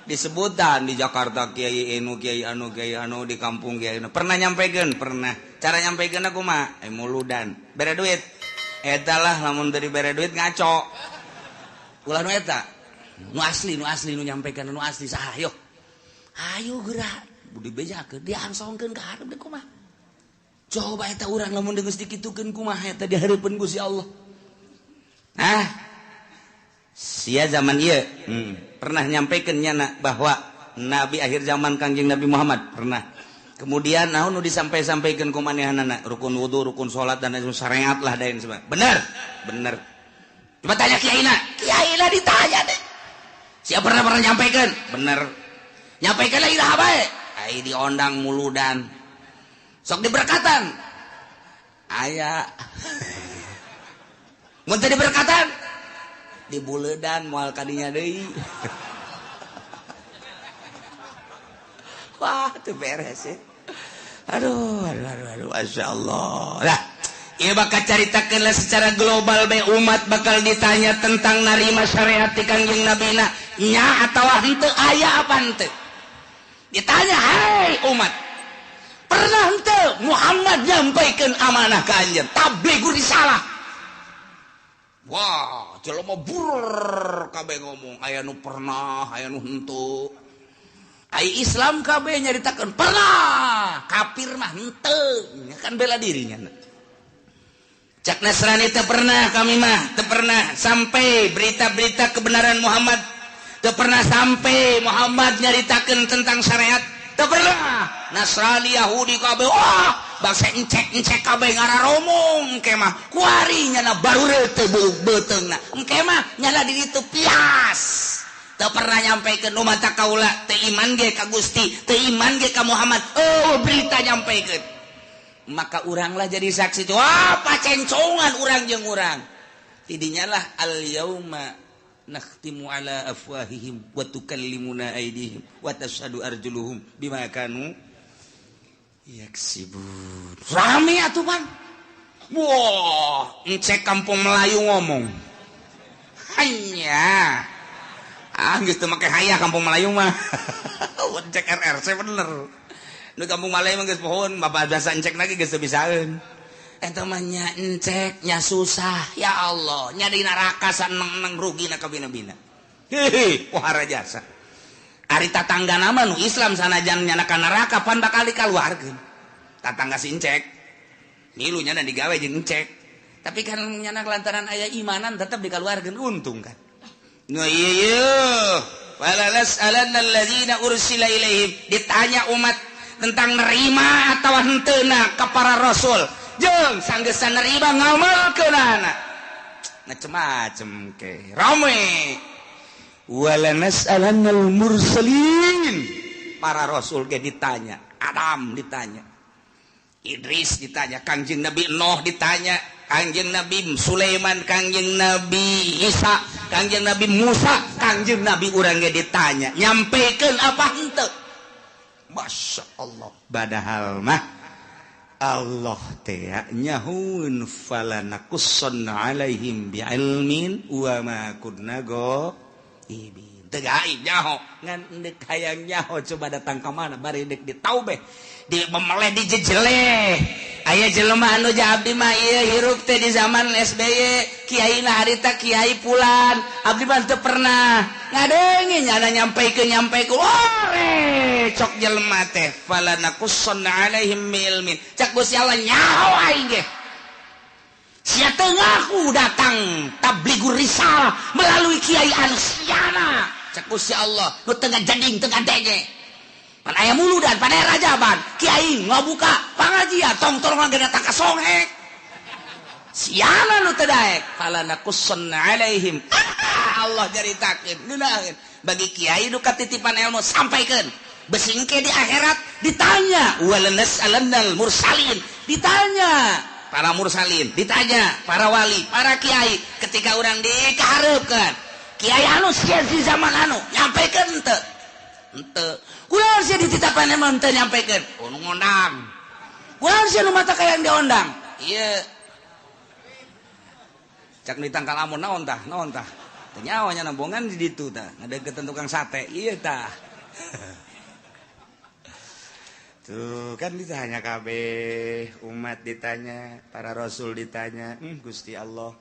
Disebutan di Jakarta kiai anu kiai anu kiai anu di kampung kiai anu. Pernah nyampaikan? Pernah. Cara nyampaikan aku mah muludan. Bere duit. Eta lah lamun dari bere duit ngaco. Ulah nu eta. Nu asli nu nyampaikan nu asli saha yo. Ayo geura. Budi bejakeun diangsongkeun ka hareup deui kumaha. Coba eta urang lamun geus dikitukeun kumaha eta di hareupeun Gusti Allah. Hah? Sia zaman ieu. Pernah nyampaikan nyana bahwa nabi akhir zaman Kangjeng Nabi Muhammad pernah. Kemudian naon nu disampai-sampaikeun ku manehanana rukun wudu, rukun salat dan lain syariat lah dain sebagainya. Bener? Bener. Coba tanya kiaina. Kiaina ditanya deh. Siapa pernah nyampaikan? Bener. Nyampaikan lagi dah bae. Ai diondang muludan. Sok diberkatan. Aya. Mun teu diberkatan di buledan moal kadinya deui. Wah, teu beres ya. Aduh, aduh, aduh, aduh, masyaallah. Lah, ieu bakal caritakeun lah secara global bae umat bakal ditanya tentang narima syariat ti Kangjeng Nabina nya atawa henteu aya apa henteu. Ditanya, "Hai umat, pernah henteu Muhammad nyampaikeun amanah ka anjeun? Tabligh risalah." Wah, jelema bur kabeh ngomong aya nu pernah, aya nu henteu. Ai Islam kabeh nyaritakeun pernah, kafir mah henteu, kan bela dirinya. Cak Nasrani teu pernah kami mah, teu pernah sampai berita-berita kebenaran Muhammad, teu pernah sampai Muhammad nyaritakeun tentang syariat, teu pernah. Nasrani Yahudi kabeh wah, bangsa encek-encek kabeh ngararomong engke mah kuari nyana barure teu beuteungna engke mah nyana di ditu pias teu pernah nyampaikeun nu mata kaula teu iman ge ka Gusti teu iman ge ka Muhammad. Oh berita nyampaikeun maka uranglah jadi saksi wah pacencongan urang jeung urang tidinya lah al yauma nakhtimu ala afwahihim wa tukallimuna aydihim wa tashhadu arjuluhum bima kanu yaksibun. Rame atuh pan. Wah, encek kampung Melayu ngomong. Hanya Ah, geus teu make hayah kampung Melayu mah. Cek RRC bener. Nu kampung Melayu mah geus pohon, bapak biasa encek lagi geus teu bisaeun. Eta mah nya encek nya susah, ya Allah, nya di neraka saneng-neng rugi na kabina-bina. Hehe, pohara jasa. Ari tatangga nama nu Islam sanajan nyana ka neraka pan bakal dikaluarkeun. Tatangga si encek. Milu nyana digawe jeung encek. Tapi kan nyana lantaran aya imanan tetep dikaluarkeun, untung kan. Nu ieu ieu wala nas'alanna alladzina ursila ilaihim, ditanya umat tentang nerima atau henteuna ka para rasul. Jeung sanggeusna nerima ngamalkeunana. Macem-macem ke. Rame. Wala nas'alannal mursalin. Para rasul ge ditanya, Adam ditanya, Idris ditanya, Kangjeng Nabi Nuh ditanya, Kangjeng Nabi Sulaiman, Kangjeng Nabi Isa, Kangjeng Nabi Musa, Kangjeng Nabi urang ge ditanya, nyampekeun apa henteu? Masya Allah. Padahal mah Allah teh nyahueun falanakussanna alaihim bi'ilmin wa ma kunna ghaibin. Teu gaib nyaho, ngan deuk hayang nyaho coba datang ka mana bari deuk ditaubeh, di memeleh dijejeleh. Aya jelema anu abdi mah ieu hirup teh di zaman SBY, kiai na harita kiai pulan, abdi mah teu pernah ngadenge nyana nyampaikeun nyampaikeun. Ore cok jelema teh falanakussanna alaihim bi'ilmin. Cak Gusti Allah nyaho aing ge. Sia teu ngaku datang tablighur risalah melalui kiai anu siana. Cak Gusti Allah nu teu ngajading teu ngadenge. Pan aya muludan, pan aya rajaban, kiai ngabuka pangajian tong-tolongan ge datang ka songhek. Siana nu teu daek falanakussanna alaihim. Allah caritakeun ngeunaheun bagi kiai nu katitipan ilmu sampaikeun. Besingke di akhirat ditanya walanas'alannal mursalin, ditanya para mursalin, ditanya para wali, para kiai ketika urang dikahareupeun. Kiai anu sia di zaman anu nyampaikeun henteu? Henteu. Kunaon sia dititapan emang teu nyampaikeun? Oh, nu ngondang. Kunaon sia nu mata kayang diondang? Ieu. Cak nu ditangkal amun naon tah? Naon tah? Teu nyaho nya nambongan di ditu tah, ngadeukeutan tukang sate. Ieu tah. Tuh kan ditanya kabeh, umat ditanya, para rasul ditanya, Gusti Allah.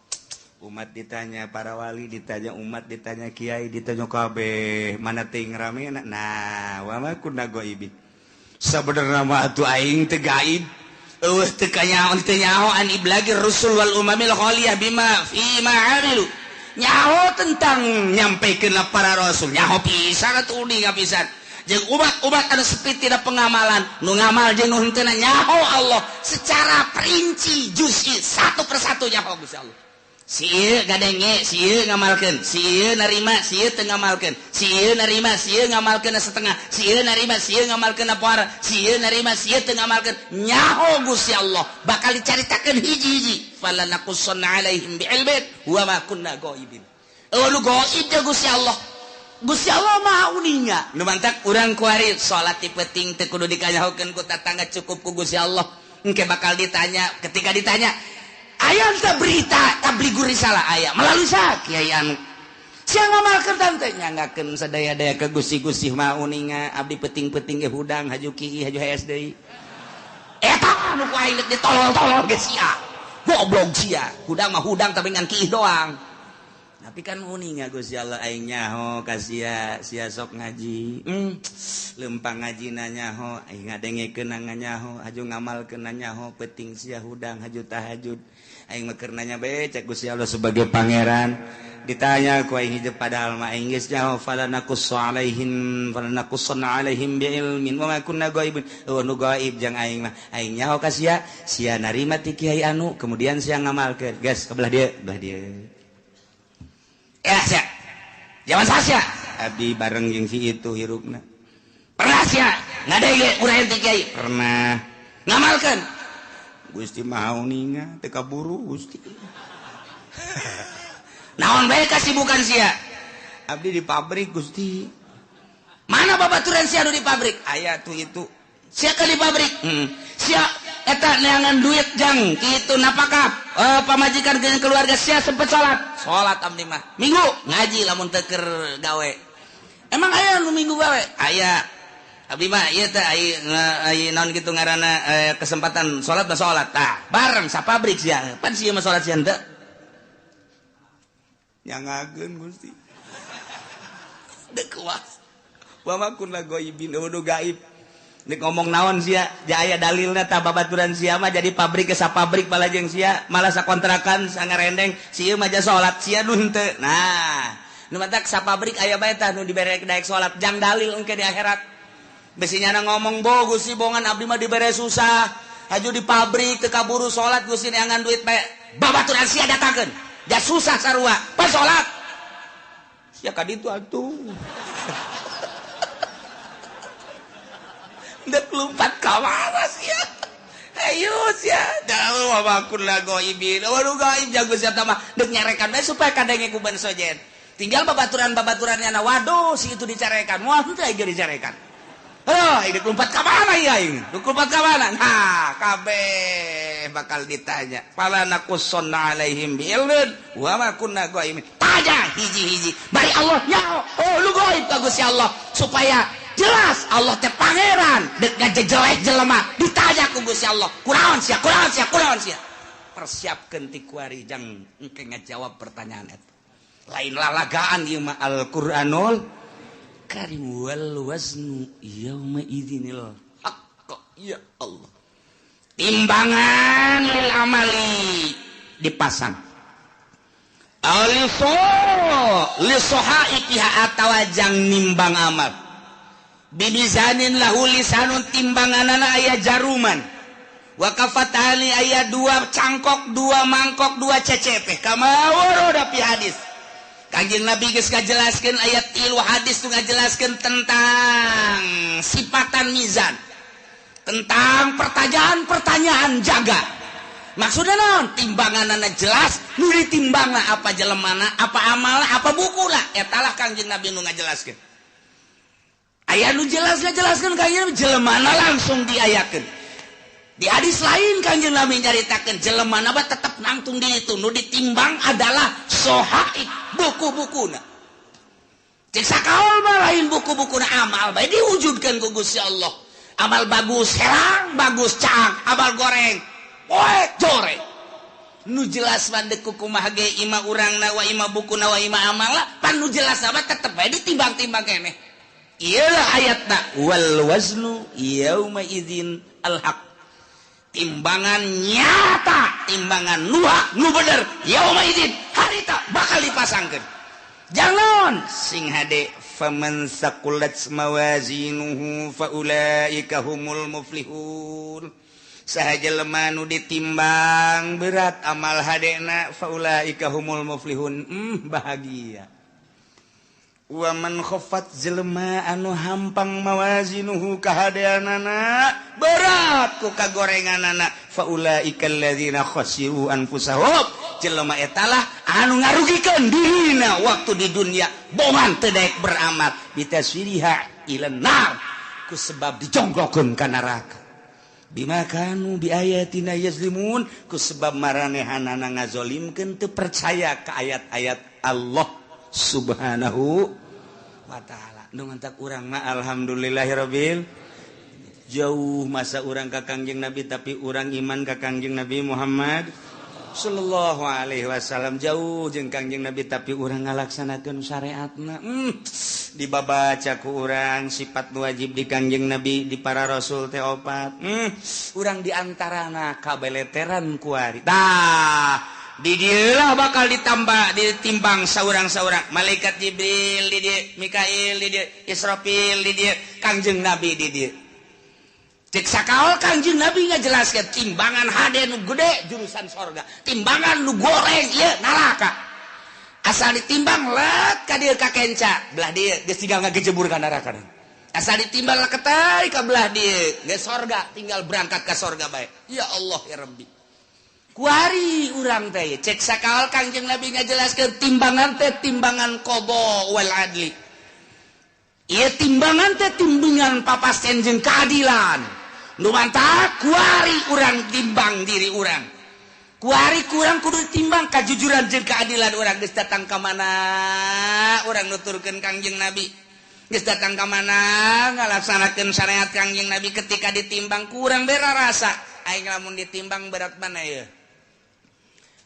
Umat ditanya, para wali ditanya, umat ditanya, kiai ditanya kabeh, mana ting rame nah, wa ma kunna ghaibin. Sabenerna mah atuh aing teu gaib. Eueuh teu kanyaho teu nyaho an iblagir rusul wal umamil khaliyah bima fi ma amilu. Nyaho tentang nyampaikeun para rasul, nyaho pisan atuh uninga pisan. Jeung umat-umat anu sepi tina pengamalan, nu ngamal jeung nu henteu nyaho Allah secara perinci juz'i satu persatu nyaho Gusti Allah. Si ieu ngadenge, si ieu ngamalkeun, si ieu narima, si ieu teu ngamalkeun, si ieu narima, si ieu ngamalkeun setengah, si ieu narima, si ieu ngamalkeun poara, si ieu narima, si ieu teu ngamalkeun. Nyaho Gusti Allah bakal dicaritakeun hiji-hiji. Falanakussanna alaihim bi'ilmin wa ma kunna ghaibin. Eueuh nu gaib teh Gusti Allah. Gusti Allah Maha uninga. Nu mantak urang kuari salat ti peuting teu kudu dikanyahokeun ku tatangga, cukup ku Gusti Allah. Engke bakal ditanya, ketika ditanya aya teu berita tablighur risalah aya melalui sa kiai anu. Sia ngamalkeun tante nyanggakeun sadaya-daya ke Gusti-Gusti Maha uninga, abdi peuting-peuting ge hudang haju kieu haju hees deui. Eta anu ku aing deuk ditolol-tolol ge sia. Goblok sia. Hudang mah hudang tapi ngan kieu doang. Tapi kan uninga Gusti Allah aing nyaho ka sia, sia sok ngaji. Lempang ngajina nyaho, aing ngadengekeun nyaho, haju ngamalkeun nyaho, peuting sia hudang haju tahajud. Aing mah keur nanya bae cek Gusti Allah sebagai pangeran. Ditanya ku aing hijab padahal mah aing geus nyaho falanakussu alaihim falanakussanna alaihim biilmin wa ma kunna ghaibin. Eueuh nu gaib jang aing mah. Aing nyaho ka sia, sia narima ti kiai anu, kemudian sia ngamalkeun. Geus ka belah dieu, belah dieu. Ya sia. Zaman sia. Abdi bareng jeung si itu hirupna. Pernah sia ngadenge urang ti kiai? Pernah. Ngamalkeun. Gusti Maha uninga teu kaburu Gusti. Naon bae kasibukan sia? Abdi di pabrik Gusti. Mana babaturan sia nu di pabrik? Aya tuh itu. Sia ke di pabrik? Sia eta neangan duit jang kitu napakah pamajikan jeung keluarga sia sempet salat. Salat abdi mah. Minggu ngaji lamun teu keur gawe. Emang aya nu minggu bae? Aya. Abdi mah ieu teh ai naon kitu ngaranna kesempatan salat mah salat. Tah, bareng sapabrik sia. Pan sia mah salat sia henteu. Nyangakeun Gusti. Deuk kuas. Wa ma kunna ghaibin, eueuh gaib. Nek ngomong naon sia, aya dalilna tah babaturan sia mah jadi pabrik ke sapabrik balajeng sia, malah sakontrakan sangarendeng, sia mah ja salat sia nu henteu. Nah, nu matak sapabrik aya bae tah nu dibere daek salat jang dalil engke di akhirat. Besi nyana ngomong bo Gusti bongan abdi mah dibere susah, haju di pabrik teu kaburu salat Gusti neangan duit bae. Babaturan sia datangkeun. Ja susah sarua, pas salat. Sia ka ditu atuh. Dek lompat ka mana sia? Ayo sia, jauh wa kunna ghaibin. Waduh gaib jago sia mah dek nyarekan bae supaya kadenge ku ban sojen. Tinggal babaturan-babaturannya na waduh si itu dicarekan. Wah henteu aing dicarekan. Oh, ini lompat ka mana ya ini? Lompat ka mana? Nah, kabeh bakal ditanya. Fala naqussanna alaihim bi'ilmin wa ma kunna ghaibin. Tanya hiji-hiji. Bari Allah nyaho. Oh, lu gaib ka Gusti Allah supaya jelas Allah teh pangeran dek ngajejelek jelema ditanya ku Gusti Allah. Kunaon sia? Kunaon sia? Kunaon sia? Persiapkeun ti kuari jang engke ngajawab pertanyaan eta. Lain lalagaan ieu mah Al-Qur'anul Karim wal waznu yauma idzinil haqq. Ya Allah, timbangan lil amali dipasang aliso li sohaiha atawa jang nimbang amal bibizanin lahu lisanun timbanganana aya jaruman wa kafatani aya dua cangkok dua mangkok dua cecepe kama warada fi hadis. Kanjeng Nabi geus ngajelaskeun ayat 3 hadis tu ngajelaskeun tentang sifatan mizan, tentang pertanyaan-pertanyaan jaga. Maksudna naon? Timbanganana jelas, nu ditimbangna apa jelemana, apa amalna, apa bukuna, eta lah Kanjeng Nabi nu ngajelaskeun. Aya nu jelas ngajelaskeun Kanjeng Nabi jelemana langsung diayakeun. Di hadis lain Kanjeng Nabi nyaritakeun jelemana mah tetep nangtung di itu, nu ditimbang adalah sohaib buku-bukuna. Cek sakaol mah lain buku-bukuna amal bae diwujudkeun ku Gusti Allah. Amal bagus herang, bagus caang, amal goreng poek joreng. Nu jelas mah deuk kumaha ge ima urangna wa ima bukuna wa ima amalna, pan nu jelas mah tetep bae ditimbang-timbang keneh. Ieu lah ayatna wal waznu yauma idzin al haq. Timbangan nyata, timbangan nu hak, nu bener, yauma idzin harita bakal dipasangkeun. Jangan sing hade faman saqulat mawazinuhu faulaika humul muflihun. Saha jelema nu ditimbang berat amal hadena faulaika humul muflihun. Bahagia. Wa man khaffat jelema anu hampang mawazinuhu kahadeanana berat ku kagorenganana faulaika alladzina khasiru anfusahum. Jelema eta lah anu ngarugikeun dirina waktu di dunia bongan teu daek beramal bitaswiriha ilan nar ku sebab dijonggokeun ka neraka bima kanu biayatina yazlimun ku sebab maranehanana ngazolimkeun teu percaya ka ayat-ayat Allah Subhanahu wa ta'ala. Nu mantak urang mah alhamdulillahirabbil jauh masa urang ka Kangjeng Nabi tapi urang iman ka Kangjeng Nabi Muhammad sallallahu alaihi wasallam jauh jeung Kangjeng Nabi tapi urang ngalaksanakeun syariatna. Dibabaca ku urang sifat wajib di Kangjeng Nabi di para rasul teh opat. Urang di antarana kabeleteran kuari. Tah di dieulah bakal ditambah ditimbang saurang-saurang malaikat Jibril di dieu, Mikail di dieu, Israfil di dieu, Kangjeng Nabi di dieu. Cek sakaol Kangjeng Nabi ngajelaskeun timbangan hade nu gede jurusan sorga, timbangan nu goreng ieu neraka. Asal ditimbang let ka dieu ka kenca, belah dieu geus tinggal ngagejebur ka neraka. Asal ditimbang leketai ka belah dieu geus sorga, tinggal berangkat ka sorga bae. Ya Allah ya Rabbi. Kuari urang teh cek sakaol Kangjeng Nabi ngajelaskeun timbangan teh timbangan qada wal adli. Ieu timbangan teh timbangan papasten jeung keadilan. Nu mantak kuari urang timbang diri urang. Kuari kurang kudu timbang kajujuran jeung keadilan urang geus datang ka mana urang nuturkeun Kangjeng Nabi. Geus datang ka mana ngalaksanakeun syariat Kangjeng Nabi ketika ditimbang kurang bera rasa. Aing lamun ditimbang berat mana ye?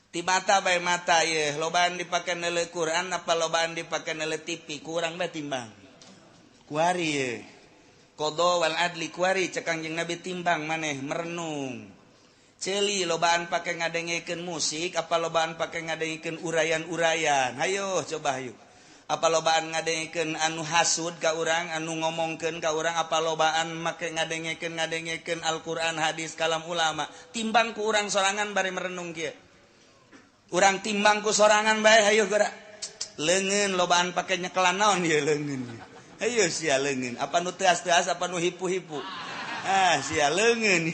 Ti mata bae mata ye, lobaan dipake neuleuh Quran apa lobaan dipake neuleuh TV, kurang bae timbang. Kuari ye. Qada wal adli kuari cek Kangjeng Nabi timbang maneh merenung. Ceuli lobaan pake ngadengekeun musik apa lobaan pake ngadengekeun urayan-urayan. Hayo coba hayu. Apa lobaan ngadengekeun anu hasud ka urang, anu ngomongkeun ka urang, apa lobaan make ngadengekeun Al-Qur'an, hadis, kalam ulama. Timbang ku urang sorangan bari merenung kieu. Urang timbang ku sorangan bae hayu geura. Leungeun lobaan pake nyekelan naon ieu leungeun. Hayu sia leungeun, apa nu teas-teas apa nu hipu-hipu. Ah sia leungeun.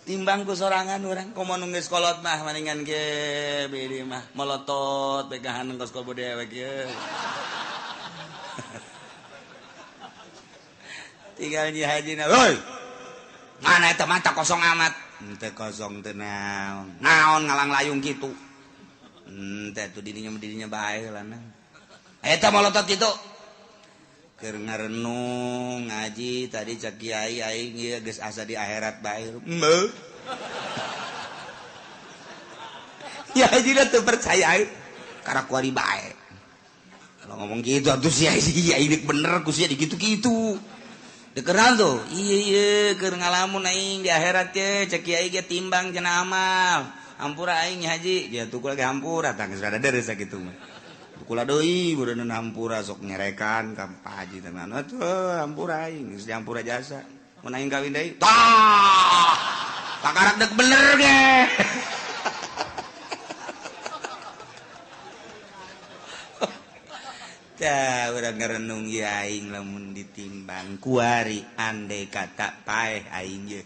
Timbang ku sorangan urang komo nu geus kolot mah maningan ge beureum mah molotot begahan kos kobo dewek ye. Tinggal nyi hajina, "Woi. Mana eta mata kosong amat?" Henteu kosong teh naon. Naon ngalang layung kitu. Henteu atuh dirinya bae lah. Eta molotot kitu. Keur ngarenung ngaji tadi cak kiai aing ieu geus asa di akhirat bae. Heuh. Ya haji teu percaya aing karak kuari bae. Kalau ngomong gitu atuh sia ini bener ku sia digitu-gitu. Dikeran tuh. Iya iya keur ngalamun aing di akhirat ye cak kiai ge timbang cenah amal. Hampura aing haji, ya tuh lagi hampura tah geus rada deres sakitu mah. Kula deui beureun hampura sok nyerekan ka Pak Haji teh atuh hampura aing geus dihampura jasa mun aing kawin deui tah pakarak deuk bener ge. Tah urang ngarenung ieu aing lamun ditimbang kuari andai kata paeh aing ye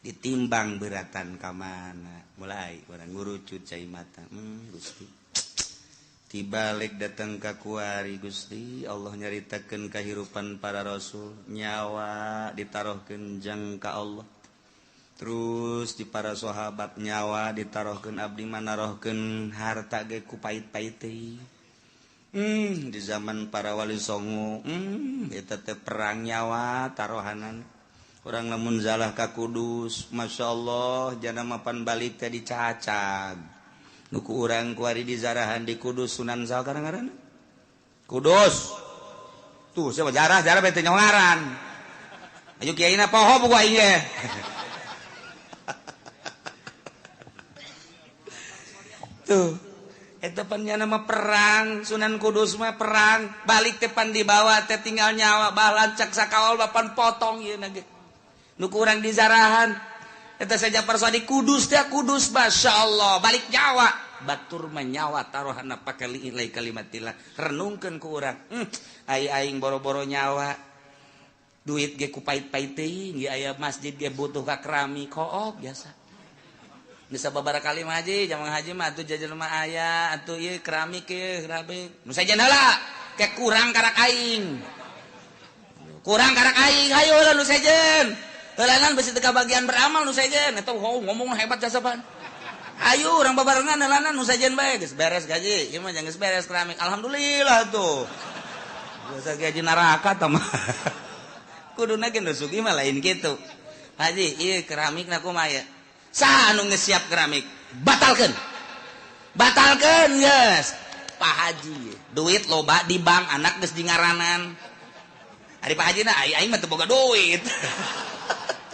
ditimbang beratan ka mana mulai urang ngurucut cai mata Gusti tibalik datang ka kuari Gusti Allah nyaritakeun kahirupan para rasul nyawa ditaruhkeun jang ka Allah terus di para sahabat nyawa ditaruhkeun abdi manarohkeun harta ge ku pait-pait teh di zaman para wali songo eta teh perang nyawa taruhanan urang lamun zalah ka Kudus masyaallah jana mapan balik teh dicacag nuku urang kuari di zarahan di Kudus Sunan saha ngaranna Kudus tuh siapa jarah jarah bete nyongaran ayo kiaina poho buku aing ge. Tuh eta pan nya mah perang Sunan Kudus mah perang balik teh pan dibawa teh tinggal nyawa balancak sakawal bapan potong ieu na ge nuku urang di zarahan eta saja persadi Kudus teh Kudus masyaallah balik nyawa batur menyawa taruhana pake liilai kalimatillah renungkeun ku urang ai aing boro-boro nyawa duit ge ku pait-pait teuing ge aya masjid ge butuh ka keramik kook biasa bisa babaraha kali mah haji jamang haji mah atuh jajan mah aya atuh ieu keramik ieu keramik nu sajen heula ke kurang karak aing hayu heula nu sejen heulaan besi teu kabagian beramal nu sejen eta ngomong hebat jasa pan. Ayo urang babarengan heulaanan nu sejen bae geus beres gaji ieu mah geus beres keramik alhamdulillah tuh. Biasa gaji neraka tah mah. Kuduna ge nu sugih mah lain kitu. Haji ieu keramikna kumaha ye? Saha anu geus siap keramik? Batalkeun. Batalkeun geus. Pak Haji duit loba di bank anak geus di ngaranan. Ari Pak Haji na aing mah teu boga duit.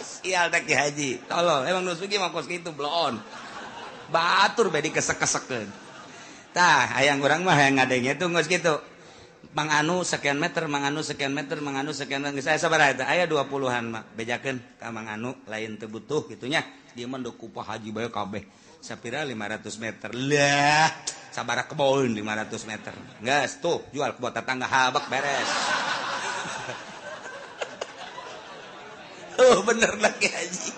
Sial teh Ki Haji. Tolol, emang nu sugih mah kos kitu bloon. Batur bae dikesek-kesekeun. Tah, hayang urang mah hayang ngadenge tuh geus kitu. Mang Anu sekian meter, Mang Anu sekian meter, Mang Anu sekian meter. Geus aya sabaraha eta? Aya 20-an mah. Bejakeun ka Mang Anu lain teu butuh kitu nya. Dia mah ku Pak Haji bae kabeh. Sapira 500 meter. Lah, sabaraha kebon 500 meter. Geus tuh jual ke tetangga habak beres. Oh bener lah Ki Haji.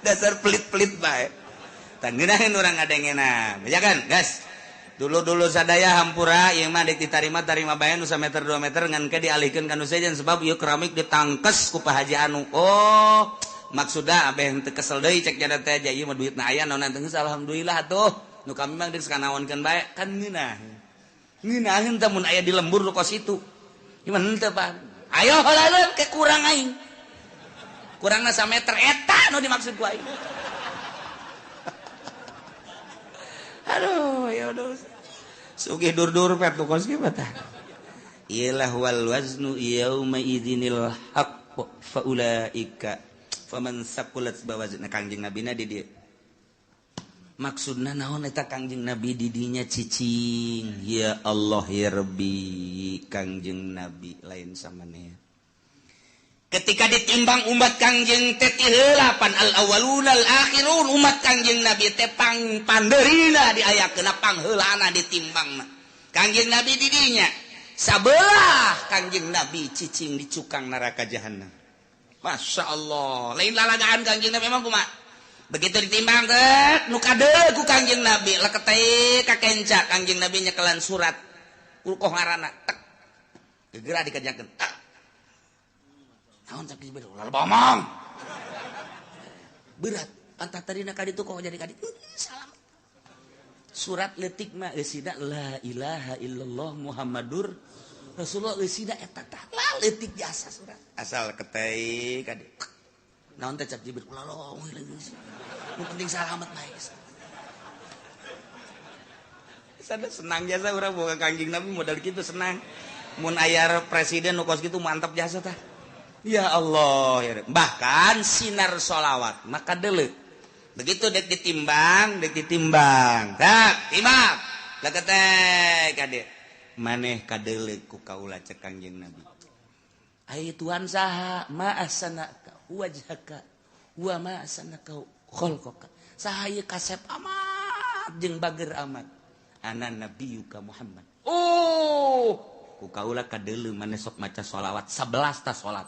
Dasar pelit-pelit bae. Tangeunaheun urang ngadengena. Bejakeun, gas. Dulu-dulu sadaya hampura ieu mah deuk ditarima tarima bae nu sameter 2 meter ngan ke dialihkeun ka nu sejen sebab ieu keramik ditangkes ku Pak Haji anu. Oh, maksudna abeh teu kesel deui cek jana teh aja ieu mah duitna aya naon teh geus alhamdulillah atuh. Nu kami mah geus kanaonkeun bae kan ngeunah. Ngeunaheun teh mun aya di lembur nu kos itu. Ieu mah henteu Pak. Ayo heulaeun ke kurang aing. Kurangna sameter eta nu dimaksud ku aing. Aduh, ya udah. Sugih dur-dur pet nu kos kieu tah. Iyalah wal waznu yauma idzinil haqq fa ulaika faman saqulat bawazna Kangjeng Nabina di dieu. Maksudna naon eta Kangjeng Nabi di dinya cicing. Ya Allah ya Rabbi, Kangjeng Nabi lain samaneh. Ketika ditimbang umat Kangjeng teh ti heula pan al awwalun al akhirun umat Kangjeng Nabi teh pang pandeurina diayakeun pangheulana ditimbangna. Kangjeng Nabi di dinya sabelah Kangjeng Nabi cicing di cukang neraka jahanam. Masya Allah, lain lalagaan Kangjeng Nabi emang kumaha? Begitu ditimbang teh nu kadeul ku Kangjeng Nabi leketeh ka kenca Kangjeng Nabi nyekelan surat ulkoh ngaranna tek geura dikerjakeun. Naon cak Jibril ulah bomong. Berat pantat tadina ka ditu kok jadi ka ditu. Salam. Surat leutik mah eusina la ilaha illallah Muhammadur Rasulullah eusina eta tah la leutik jasa surat. Asal ketei ka ditu. Naon teh cak Jibril ulah long nu penting salamet bae. Sada senang jasa urang boga Kangjeng Nabi modal kitu senang. Mun aya presiden nu kos kitu mantap jasa tah. Ya Allah ya. Bahkan sinar sholawat maka deuleu. Begitu dek ditimbang, tak timbang. Leketek kade. Maneh kadeuleu ku kaula cek Kangjeng Nabi. Ai Tuhan saha ma ahsanaka wajhaka wa ma ahsanaka khalqaka. Saha ieu kasep amat jeung bager amat. Ana nabiyuka Muhammad. Oh, ku kaula kadeuleu maneh sok maca sholawat 11 ta salat.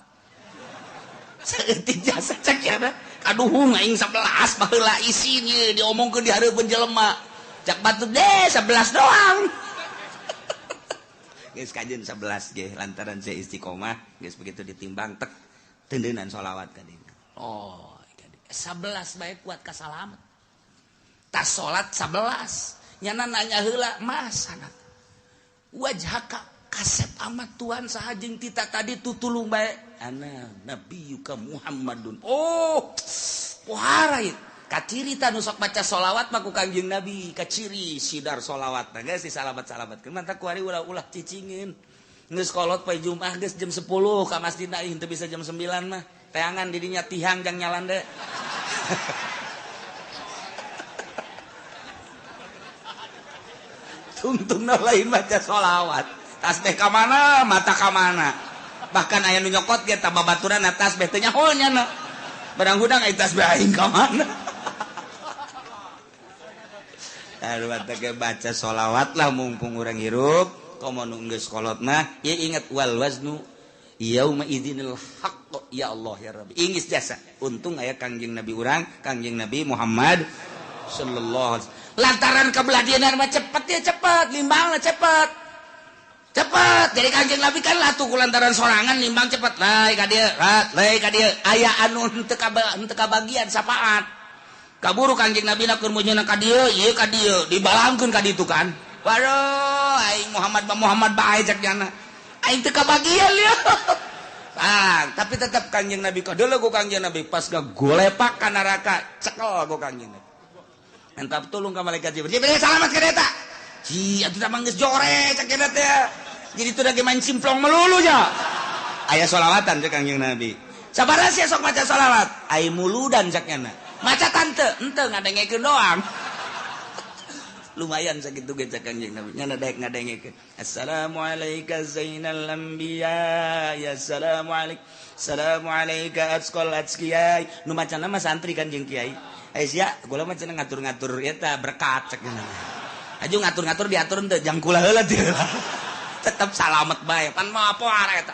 Saeutik jasa cek ya kaduhung aing 11 baheula isin ieu diomongkeun di hareupeun jelema. Cak batu deh 11 doang. Geus kajeun 11 ge lantaran saya istiqomah geus begitu ditimbang tek tendeunan sholawat ka dieu. Oh, 11 bae kuat ka salamet. Tas salat 11 nyana nanya heula mas sanak. Wajhaka kasep amat Tuhan saha jeung tita tadi tutulung bae. Ana nabiyuka Muhammadun. Oh, pohara ieu. Kaciri ta nu sok maca sholawat mah ku Kangjeng Nabi, kaciri sidar sholawat. Nah geus disalamat-salamatkeun. Mantap kuari ulah-ulah cicingin. Geus kolot poe Jumat geus jam 10 ka masjid aing teu bisa jam 9 mah. Teangan di dinya tihang jang nyalande. Tungtungna lain maca sholawat. Tasbih ka mana, mata ka mana. Bahkan aya nu nyokot ge tah babaturan tasbih teh nyaho nya. Barang hudang aya tasbih aing ka mana. Aduh teh baca sholawat lah mumpung urang hirup, komo nu geus kolot mah ieu inget wal waznu yauma idzinil haqq ya Allah ya Rabbi. Ingis jasa. Untung aya Kangjeng Nabi urang, Kangjeng Nabi Muhammad sallallahu alaihi wasallam. Lantaran kabelah dieuna mah cepet ya cepet, limbangna cepet. Cepet jadi Kangjeng Nabi kan latuh ku lantaran sorangan nimbang cepet lai ka dieu lai ka dieu aya anu henteu kabagian sapaat kaburu Kangjeng Nabi na keur meunyeuna ka dieu ieu ka dieu dibalangkeun ka ditu kan waduh aing Muhammad ba Muhammad bae cek nyana aing teu kabagian ieu. Ah, tapi tetep Kangjeng Nabi kadeuleu ku Kangjeng Nabi pas gagolepak ka neraka cekel ku Kangjeng Nabi entap tulung ka malaikat Jibril Jibril salamat ka eta. Ji atuh mah geus jore cek eta teh. Jadi itu lagi main simplong melulu nya. Aya sholawatan cek Kangjeng Nabi. Sabaraha sia sok maca sholawat? Ai muludan cek nyana. Maca tante, henteu ngadengekeun doang. Lumayan sakitu ge cek Kangjeng Nabi. Nyana daek ngadengekeun. Assalamualaika zainal anbiya ya assalamualaik. Assalamualaika atqal atqiyai. Nu macana mah santri kan jeung kiai. Ai sia kula mah cenah ngatur-ngatur eta berkat cek nyana. Aju ngatur-ngatur diatur henteu jang kula heula teh. Tetep salamet bae pan mah apa eta.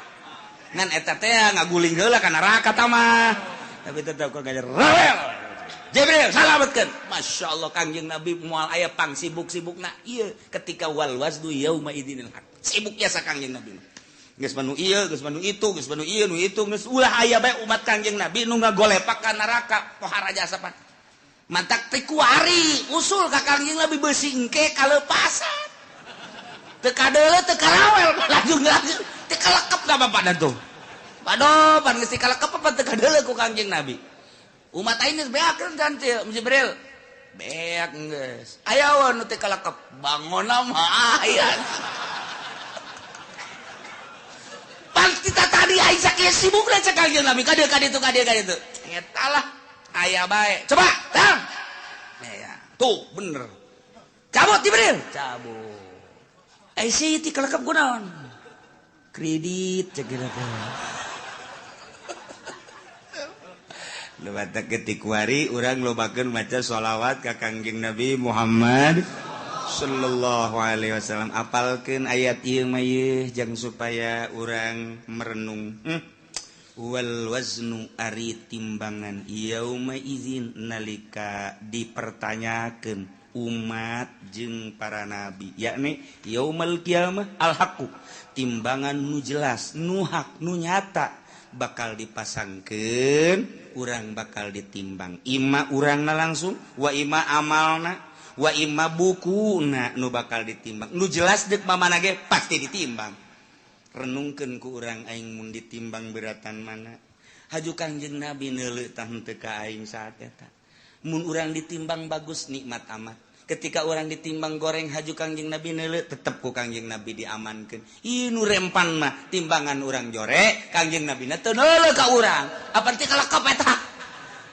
Ngan eta teh ngaguling heula ka neraka ta mah. Tapi tetep kok ngajar rawel. Jibril salametkeun. Masyaallah Kangjeng Nabi moal aya pang sibuk-sibukna ieu ketika wal waznu yauma idzinil haq. Sibuk jasa Kangjeng Nabi. Geus manu ieu, geus manu itu, geus manu ieu nu itu, geus ulah aya bae umat Kangjeng Nabi nu ngagolepak ka neraka pohara jasa pan. Mantak teh kuari usul ka Kangjeng Nabi beusi engke kalepasan. Teu kadeuleu teu karawel lajung-lajung teu kalekep ka bapakna tuh. Waduh, pan geus dikalekep apa teu kadeuleu ku Kangjeng Nabi. Umat aing geus beak kan Jibril. Beak geus. Aya nu teu kalekep, bangona mah aya. Pan kita tadi aing sakieu sibukna cek Kangjeng Nabi ka dieu ka ditu ka dieu ka ditu. Eta lah aya bae. Coba, tang. Ya, tuh bener. Cabut Jibril, cabut. Eh sih ti kalekep kunaon? Kredit cek kira teh. Nu batak ketik wari urang lobakeun maca sholawat ka Kangjeng Nabi Muhammad sallallahu alaihi wasallam. Apalkeun ayat ieu mah ieu jang supaya urang merenung. Wal waznu ari timbangan yauma izin nalika dipertanyakeun umat jeung para nabi, yakni yaumal qiyamah al haqqu, timbangan nu jelas, nu hak, nu nyata bakal dipasangkeun, urang bakal ditimbang. Ima urangna langsung, wa ima amalna, wa ima bukuna nu bakal ditimbang. Nu jelas deuk mamana ge pasti ditimbang. Renungkeun ku urang aing mun ditimbang beratan mana. Haju Kangjeng Nabi neuleuh tah henteu ka aing saat eta. Mun urang ditimbang bagus nikmat amat. Ketika orang ditimbang goreng haju Kangjeng Nabi neuleuh tetep ku Kangjeng Nabi diamankeun. Ieu nu rempan mah timbangan urang jore, Kangjeng Nabi na teu neuleuh ka urang. Apan ti kalekep eta?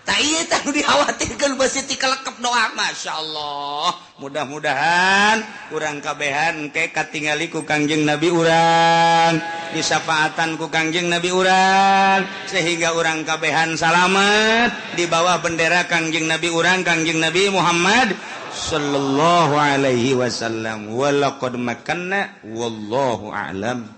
Tah ieu tah nu dikhawatirkeun beusi ti kalekep doa. Masyaallah. Mudah-mudahan urang kabehan engke katingali ku Kangjeng Nabi urang, disafaatan ku Kangjeng Nabi urang, sehingga urang kabehan salamet di bawah bendera Kangjeng Nabi urang, Kangjeng Nabi Muhammad sallallahu alaihi wasallam. Walaqad makanna wallahu a'lam.